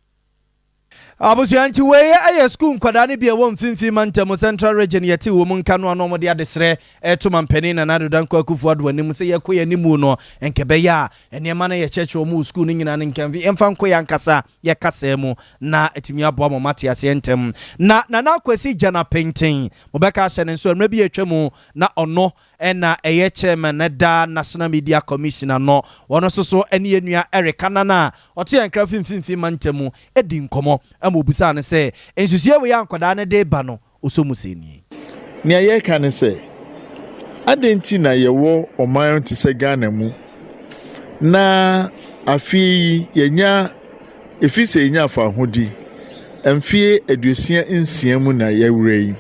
Abusua nti wei yɛ sukuu nkwadaa no bi a ɛwɔ mfimfini mantam Central Region yɛte wɔ mu nka no a na wɔde adesrɛ reto mampanin Nana Addo Dankwa Akufo Addo anim sɛ yɛkɔ yɛn anim no nka ɛbɛyɛ a nneɛma no yɛkyerɛkyerɛ wɔn wɔ sukuu no nyinaa no nka yɛmfa nkɔ yɛn ankasa yɛ kasaa mu na atumi aboa ma wɔate aseɛ ntɛm. Na Nana Akwasi Gyana Penten mobɛka ahyɛ ne nso mmerɛ bi a atwa mu na ɔno na ɛyɛ chairman na ɛda National Media Commission ano. Ɔno nso so ne yɛn nua Eric Annan a ɔte yɛn nkra fi mfimfini mantam mu di nkɔmmɔ ma obisaa no sɛ, Nsusuiɛ wei a nkwadaa no de reba no, ɔsɔ mu sɛn nie? Nea yɛreka ne sɛ, adɛn nti na yɛwɔ ɔman te sɛ Ghana mu na afe yi yɛanya, ɛfiri sɛ yɛnya fawohodi mfeɛ 66 mu na yɛawura yi,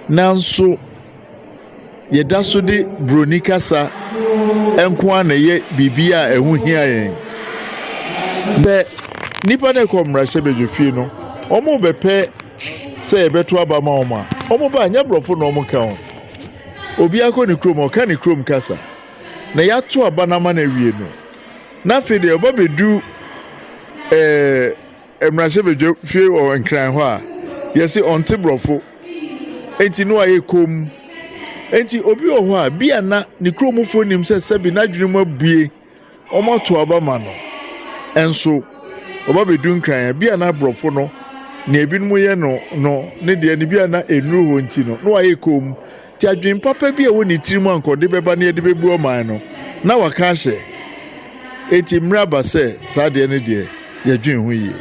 nanso yɛda so de Buroni kasa nko ara na ɛyɛ biribi a ɛho hia yɛn. Sɛ nnipa no rekɔ mmarahyɛbadwafie no, wɔrebɛpɛ sɛ yɛbɛto aba ma wɔn a, wɔba a, nyɛ borɔfo na wɔka o. Obiara kɔ ne kurom, ɔka ne kurom kasa. Na yɛato aba no ama no awie no, na afei deɛ ɔba bɛdu ɛɛ. Mmarahyɛbadwa fie wɔ Nkran hɔ a, yɛse ɔnte borɔfo, enti na wayɛ komm. Enti obi wɔ hɔ a, bi a na ne kuromfoɔ nim sɛ sɛbe n'adwene mu abue, wɔato aba ma no. Nso ɔba bɛdu Nkran a, bi a na aborɔfo no, nea ebinom yɛ no no, ne deɛ no bi a na ɛnnuru hɔ nti no, na wayɛ komm. Nti adwene papa bi a ɛwɔ ne tirim a anka ɔde bɛba na yɛde bɛbu ɔman no, na waka ahyɛ. Enti mmerɛ aba sɛ saa adeɛ no deɛ, yɛdwene ho yie.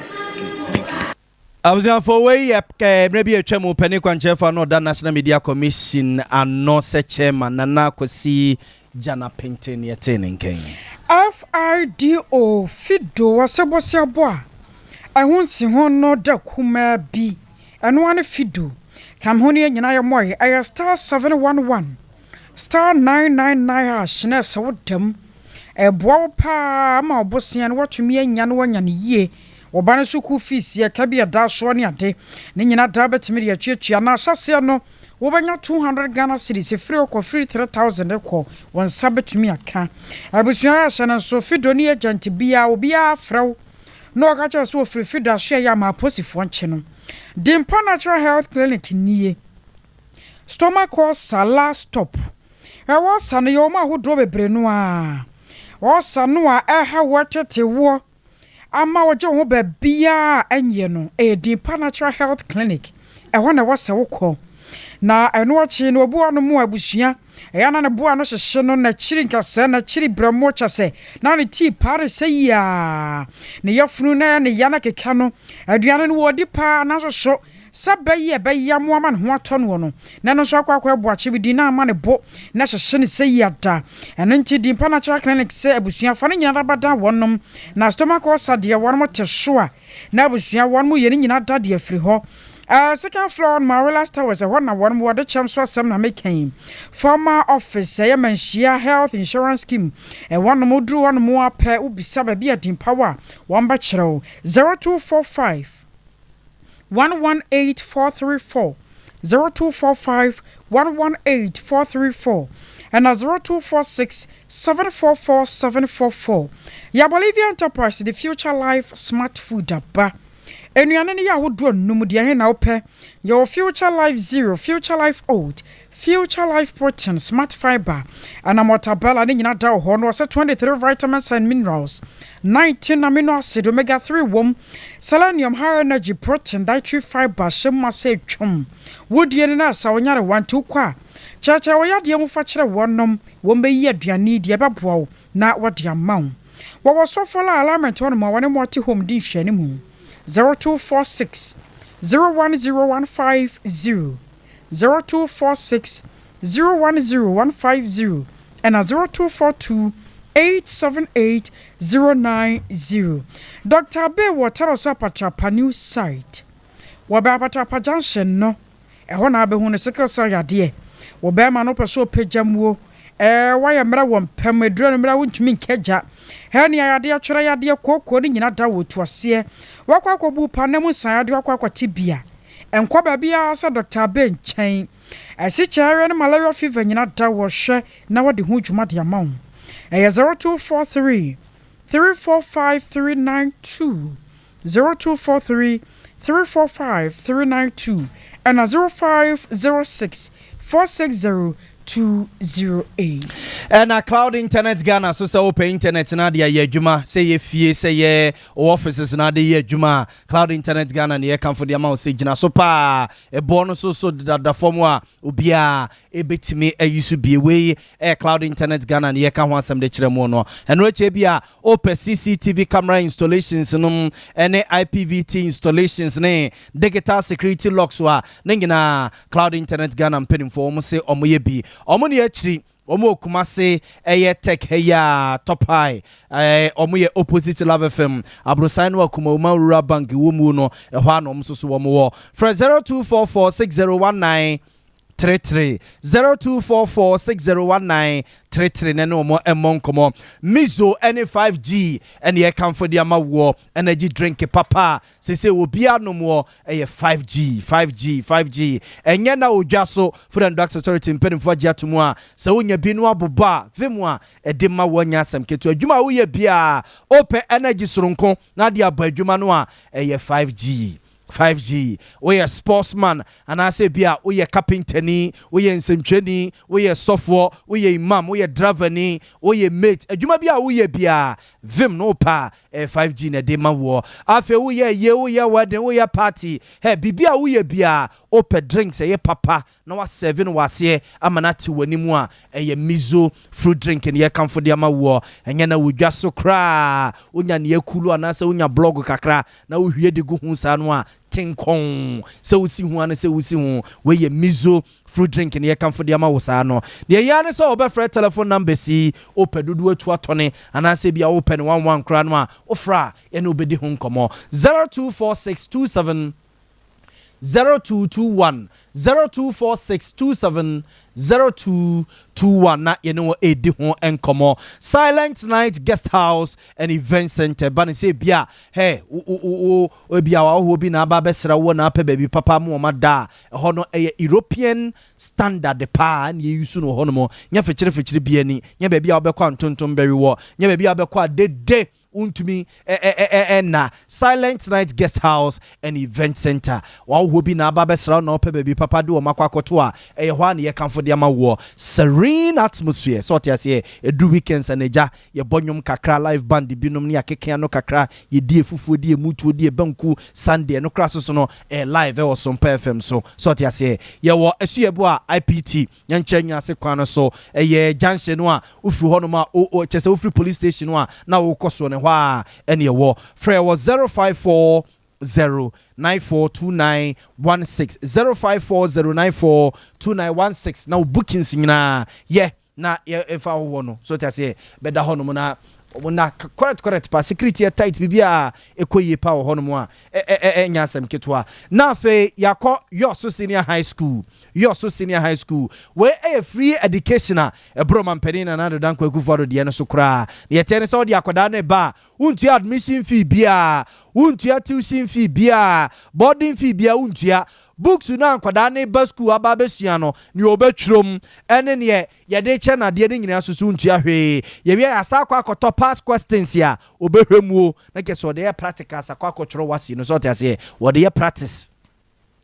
Abusuafo, wei yɛ mmerɛ bi a atwa mu panin kwankyerɛfoɔ a na ɔda National Media Commission ano sɛ Chairman, Nana Kwasi Gyana Penten na yɛtee ne nka yi. FIDO, Fido, Ɔsebɔseɛbɔ a ɛho nsiho no da kumaa bi, ɛno ara ne Fido. Ka me ho ne yɛn nyinaa yɛmmɔe, ɛyɛ star 711 star 999 hash na ɛsɛ wo dam. Ɛboa wo paa ma wo bosea no woatumi anya na woanya no yie. Wo ba no sukuu fees, ɛka bi a ɛda soɔ ne ade, ne nyinaa daa bɛtumi de atuatua. Na ahyɛaseɛ no wobɛnya 200 Ghana cedis, ɛfiri hɔ kɔ, firi 3000 rekɔ, wo nsa bɛtumi aka. Abusua ahyɛ no nso, Fido ne agent biara, obiara frɛ wo na ɔka kyerɛ wo sɛ ɔfiri Fido asoɛeɛ ama aposifoɔ nkye no. Dimpa Natural Health Clinic nie. Stomach ulcer last stop. Ɛwɔ ulcer no yɛwɔ mu ahodoɔ bebree no ara. Ulcer no a ɛha wo, ɛtete woɔ, ama wogye wo ho baabiara a ɛnyɛ no, ɛyɛ Dimpa Natural Health Clinic. Ɛhɔ na ɛwɔ sɛ wokɔ. Na ɛno akyi no, obi wɔ hɔnom a abusua, ɛyɛ a na ne bo ano hyehye no, n'akyiri nkasɛɛ, n'akyiri berɛmo, kyɛ sɛ na ne tii paa resɛ yie ara. Ne yafunu na ɛyɛ ne ya na keka no. Aduane no wɔdi paa nanso so Sɛ bɛyɛ a ɛbɛyam ama ne ho atɔ noɔ no, na ɛno nso akɔ akɔyɛ boakye bi din na ama ne bo na ɛhyehye no sɛ yiada. Ɛno nti Dimpa Natural Clinic sɛ abusua fa ne nyinara bɛda wɔnom, na stomach ulcer deɛ wɔnom te so a na abusua wɔnom yɛ ne nyina da de afiri hɔ. Ɛɛ second floor hɔ nom Arelas Towers ɛhɔ na wɔnom wɔ de kyɛm so asɛm na meka yi. Former office ɛyɛ Manhyia Health Insurance Scheme ɛhɔ nom woduru hɔ nom a pɛ wobisa baabi a Dimpa wɔ a wɔn bɛkyerɛ wo. 0245. 118 434, 0245 118 434, ɛna 0246 744 744. Yɛ Bolivia Enterprise de Future Life Smart Food aba. Nnuane no yɛ ahodoɔ nnum, deɛ ɛhe na wopɛ? Yɛwɔ Future Life Zero, Future Life Oat, Future Life Protein, Smart Fibre, ɛna Mortabella ne nyina da wɔ hɔ no ɔsɛ 23 vitamins and minerals, 19 amino acid, omega 3 wom, selenium, high energy protein, dietary fibre hyɛ mu ma sɛ twom. Wodie no na ɛsa wo nyarewa nti wokɔ a kyerɛkyerɛ wo yadeɛ mu fa kyerɛ wɔnom, wɔn bɛyi aduane yi deɛ ɛbɛboa wo na wɔde ama wo. Wɔwɔ Sɔfɔla Alignment hɔnom a wɔne Morte Home di nhwɛanimu. 0246 010150. 0246 010 150 ɛna 0242 878 090. Dɔkta Abbey wɔ Tarɔso Apatrapa New Site. Wɔ bɛ Apatrapa Junction no, ɛhɔ na abɛhu no sickle cell yadeɛ. Wo bɛɛma no wopɛ sɛ ɔpagya muo, ɛɛ wayɛ mmerɛ wɔ mpam, aduro no mmerɛ wontumi nka gya. Hernia yadeɛ, twerɛ yadeɛ, kooko ne nyina da wɔ tu aseɛ. Wakɔ akɔbu pa na mu nsan yadeɛ wakɔ akɔte bia. Nkɔ baabiara sɛ Dɔkta Abe nkyɛn. Asikyire ne malaria fever nyina da wɔ hwɛ na wɔde ho dwuma de ama wo. Ɛyɛ 0243 345 392, 0243 345 392 ɛna 0506 460 208. Ɛna Cloud Internet Ghana so sɛ wopɛ internet na ade ayɛ adwuma, sɛ ɛyɛ fie, sɛ ɛyɛ wo offices na ade yɛ adwuma a, Cloud Internet Ghana ne yɛkamfo de ama wo sɛ gyina so paa. Ɛboɔ no so so deda fam a obiara ɛbɛtumi ayi so bie. Wei ɛyɛ Cloud Internet Ghana ne yɛka ho asɛm de kyerɛ mo no. Ɛno akyi bi a wopɛ CCTV camera installations nom ne IPVT installations ne digital security locks a, ne nyinaa Cloud Internet Ghana mpanimfoɔ wɔn se wɔn yɛ bi. Wɔn ne akyiri wɔn wɔ Kumase ɛyɛ Tech ha yi a Top High ɛɛ wɔn yɛ opposite Love FM aborosan no a Kumawuma Rural Bank wɔ mu no, ɛhɔ a na wɔn nso so wɔn wɔ. Frɛ 0244 6019 33 0244 6019 33 na ɛne wɔn mmɔ nkɔmmɔ. Mizo ne 5G ɛne ɛkamfo de ama woɔ, energy drink papa a sese obiara nom wɔ ɛyɛ 5G 5G 5G ɛnyɛ na odwa so. Food and Drugs Authority mpanimfoɔ agye ato mu a sɛ wonya bi no abobɔ a vim a ɛde ma wɔanya asɛm ketewa. Adwuma a woyɛ biara, wopɛ energy soronko na ade abɔ adwuma no a, ɛyɛ 5G. 5G. Woyɛ sportsman anaasɛ bi a woyɛ kapentani, woyɛ nsɛmtwerɛni, woyɛ sɔfoɔ, woyɛ imam, woyɛ driverni, woyɛ mate, adwuma bi a woyɛ biara, Vim no wopɛ a, ɛyɛ 5G na ɛde ma woɔ. Afei woyɛ ayie, woyɛ wedding, woyɛ party, hɛ, biribi a woyɛ biara, wopɛ drinks ɛyɛ papa na wasɛve no wɔ aseɛ ama no ate w'anim a, ɛyɛ Mizo fruit drink na yɛkamfo de ama woɔ. Ɛnyɛ na wɔ dwa so koraa, wonya nea akulu anaasɛ wonya blɔg kakra na wohwie de gu ho saa no a, tenkɔn sɛ wosi ho ane sɛ wosi ho. Wei yɛ Mizo fruit drink na yɛkamfo de ama wo saa no. Deɛ ɛyɛ ara ne sɛ wɔbɛfrɛ telephone numbers yi, wopɛ dodoɔ atu atɔne anaasɛ ebia wopɛ no one one koraa no a, wofrɛ a yɛne wo bɛdi ho nkɔmmɔ. 024627 0221 0246 27 0221 na yɛne wɔn redi ho nkɔmmɔ. Silent Night Guest House and Event Center ba no sɛ ebia hɛ wo wo wo ebia w'ahɔhoɔ bi na aba abɛsra wo na apɛ baabi papa ama wɔn ada a, ɛhɔ no ɛyɛ European standard paa na yɛyi so no wɔ hɔnom. Nyɛ fekyere fekyere bi ani, nyɛ baabi a wobɛkɔ a ntontom bɛwe wɔ, nyɛ baabi a wobɛkɔ a dede Wontumi nna. Silent Night Guest House and Event Centre. W'ahohoɔ bi na aba abɛsra wo na wopɛ baabi papa de wɔn akɔ akɔto a, ɛyɛ hɔ ara na yɛkamfo de ama woɔ. Serene atmosphere, sɛ wote aseɛ? Ɛduru weekends a na agya, yɛbɔ nnwom kakra, live band binom ne yɛakeke ano kakra, yɛdi afufuo, di amutuo, di abanku, Sunday, ɛno koraa soso no, ɛyɛ live ɛwɔ Sompa FM so, sɛ wote aseɛ? Yɛwɔ Asuabu a IPT Nyankyerɛ Nwiase kwan no so, ɛyɛ junction no a wofiri hɔ nom a o o kyerɛ sɛ wofiri police station no a na wokɔ soɔ no ɛhɔ ara ɛne ɛwɔ. Frɛ wɔ 0540 9429 16, 0540 9429 16 na wo bookings nyinaa yɛ na yɛmfa wo hɔ no. So wote aseɛ? Bɛda hɔ nom na wɔn na correct correct pa security yɛ tight biribiara ɛkɔ yie pa wɔ hɔ nom a ɛ ɛ ɛ ɛnyɛ asɛm ketewa. Na afei yɛakɔ Yɔso Senior High School. Yɔso Senior High School. Wei yɛ free education a ɛboro Ɔmanpanin Nana Addo Dankwa Akufo-Addo deɛ no so koraa. Deɛ ɛteɛ ne sɛ wode akwadaa no reba a, wontua admission fee biara, wontua tuition fee biara, boarding fee biara wontua. Books no a nkwadaa no reba sukuu aba abɛsua no, deɛ wɔbɛtwerɛ mu ne deɛ yɛde rekyɛ no adeɛ no nyinaa nso so wontua hwee. Yɛwie a, yɛasan akɔ akɔtɔ past questions a wɔbɛhwɛ mu o, na kyerɛ sɛ wɔde yɛ practicals akɔ akɔtwerɛ WASSCE no, so wote aseɛ? Wɔde yɛ practice.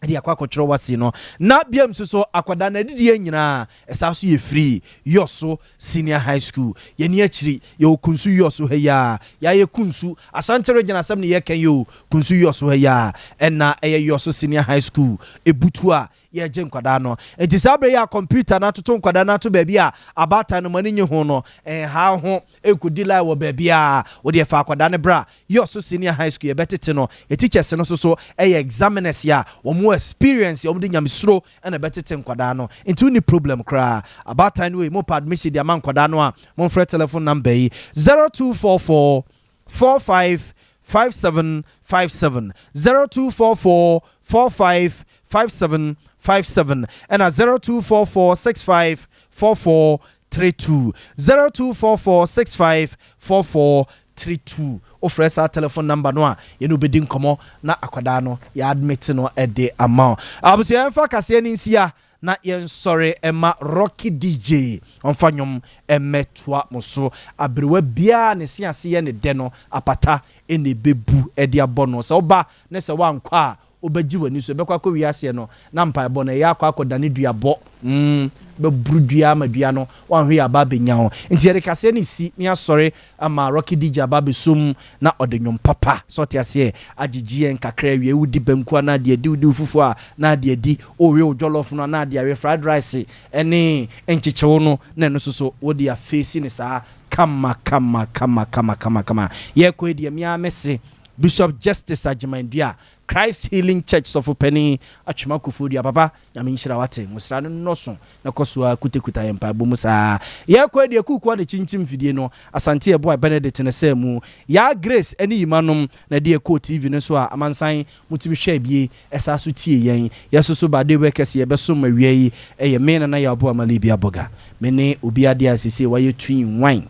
de akɔ akɔtwerɛ wasi no na biam nso so akwadaa no adidie nyinaa ɛsaa so yɛ free Yɔso senior high school yɛni akyiri yɛwɔ Kunsu Yɔso ha yi a yɛayɛ Kunsu Ashanti region asɛm ne yɛka yi o Kunsu Yɔso ha yi a ɛna ɛyɛ Yɔso senior high school ebutu a yɛregye nkwadaa no nti saa berɛ yi a computer no atoto nkwadaa no ato baabi a abaatan no mo ani nye ho no ɛnha ho ɛnkɔdi line wɔ baabiara wodeɛ fa akwadaa no bra Yɔso Senior High School yɛbɛtete no, yɛ teachers no nso so yɛ examiners a wɔn wɔ experience a wɔn de nyamesuro na ɛbɛtete nkwadaa no nti wonni problem koraa. Abaatan no wei mopɛ admission de ama nkwadaa no a momfrɛ telephone number yi 0244 45 57 57, 0244 45 57 57 ɛna 0244 65 44 32, 0244 65 44 32 Wofrɛ saa telephone number no a, yɛne wo bɛdi nkɔmmɔ na akwadaa no yɛ admit no de ama wo. Abusua yɛmfa kaseɛ no nsia na yɛnsɔre mma Rocky DJ ɔmfa nnwom mmɛtoa mo so. Aberewa biara ne se ase yɛ ne dɛ no, apata na ɛbɛbu de abɔ no. Sɛ woba ne sɛ woankɔ a, wobɛgye w'ani so, ɛbɛkɔ akɔwie aseɛ no, na mpaebɔ no, ɛyɛ akɔ akɔdane duabɔ, mm, bɛboro dua ama dua no, woanhwɛ yie aba abɛnya wo. Nti yɛde kaseɛ no resi ne asɔre ama Rocky DJ aba abɛsɔ mu na ɔde nnwom papa, sɛ ɔte aseɛ, agyegye yɛn kakra awie, wodi banku a na ade adi, wodi wo fufuo a na ade adi, worewe wo jollof no a na ade awe, fried rice ne nkyekyewo no na ɛno nso so wode afeesi no saa kama kama kama kama kama kama. Yɛrekɔ yi deɛ me ara mese Bishop Justice Agyeman Duah Christ Healing Church sɔfo panin Atwema Koforidua papa Nyame nhyira wo ate nwosra no nnɔso na kɔ so ara kutakuta yɛn mpaebɔ mu saa Yɛkɔ yi deɛ kuukua na kyinkyim mfidie no Asante Yɛboa Benedict ne sɛ mu Yaa Grace ne Yima nom na ɛde yɛ kɔɔ TV no so a amansan motumi hwɛɛ bie ɛsaa so tie yɛn Yɛso so ba Dewɛ kɛse yɛbɛsom awia yi ɛyɛ me Nana Yaw Boama Libia Boga me ne obi adeɛ a seesei wayɛ twin wan.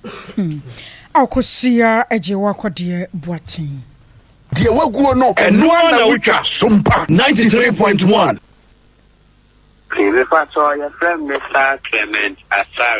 Akosua agye w'akɔdeɛ Boateng. Deɛ waguo no, ɛno ara na wotwa. Sompa 93.1. Okay, me patrɔ yɛfrɛ me Mister Clement Asare.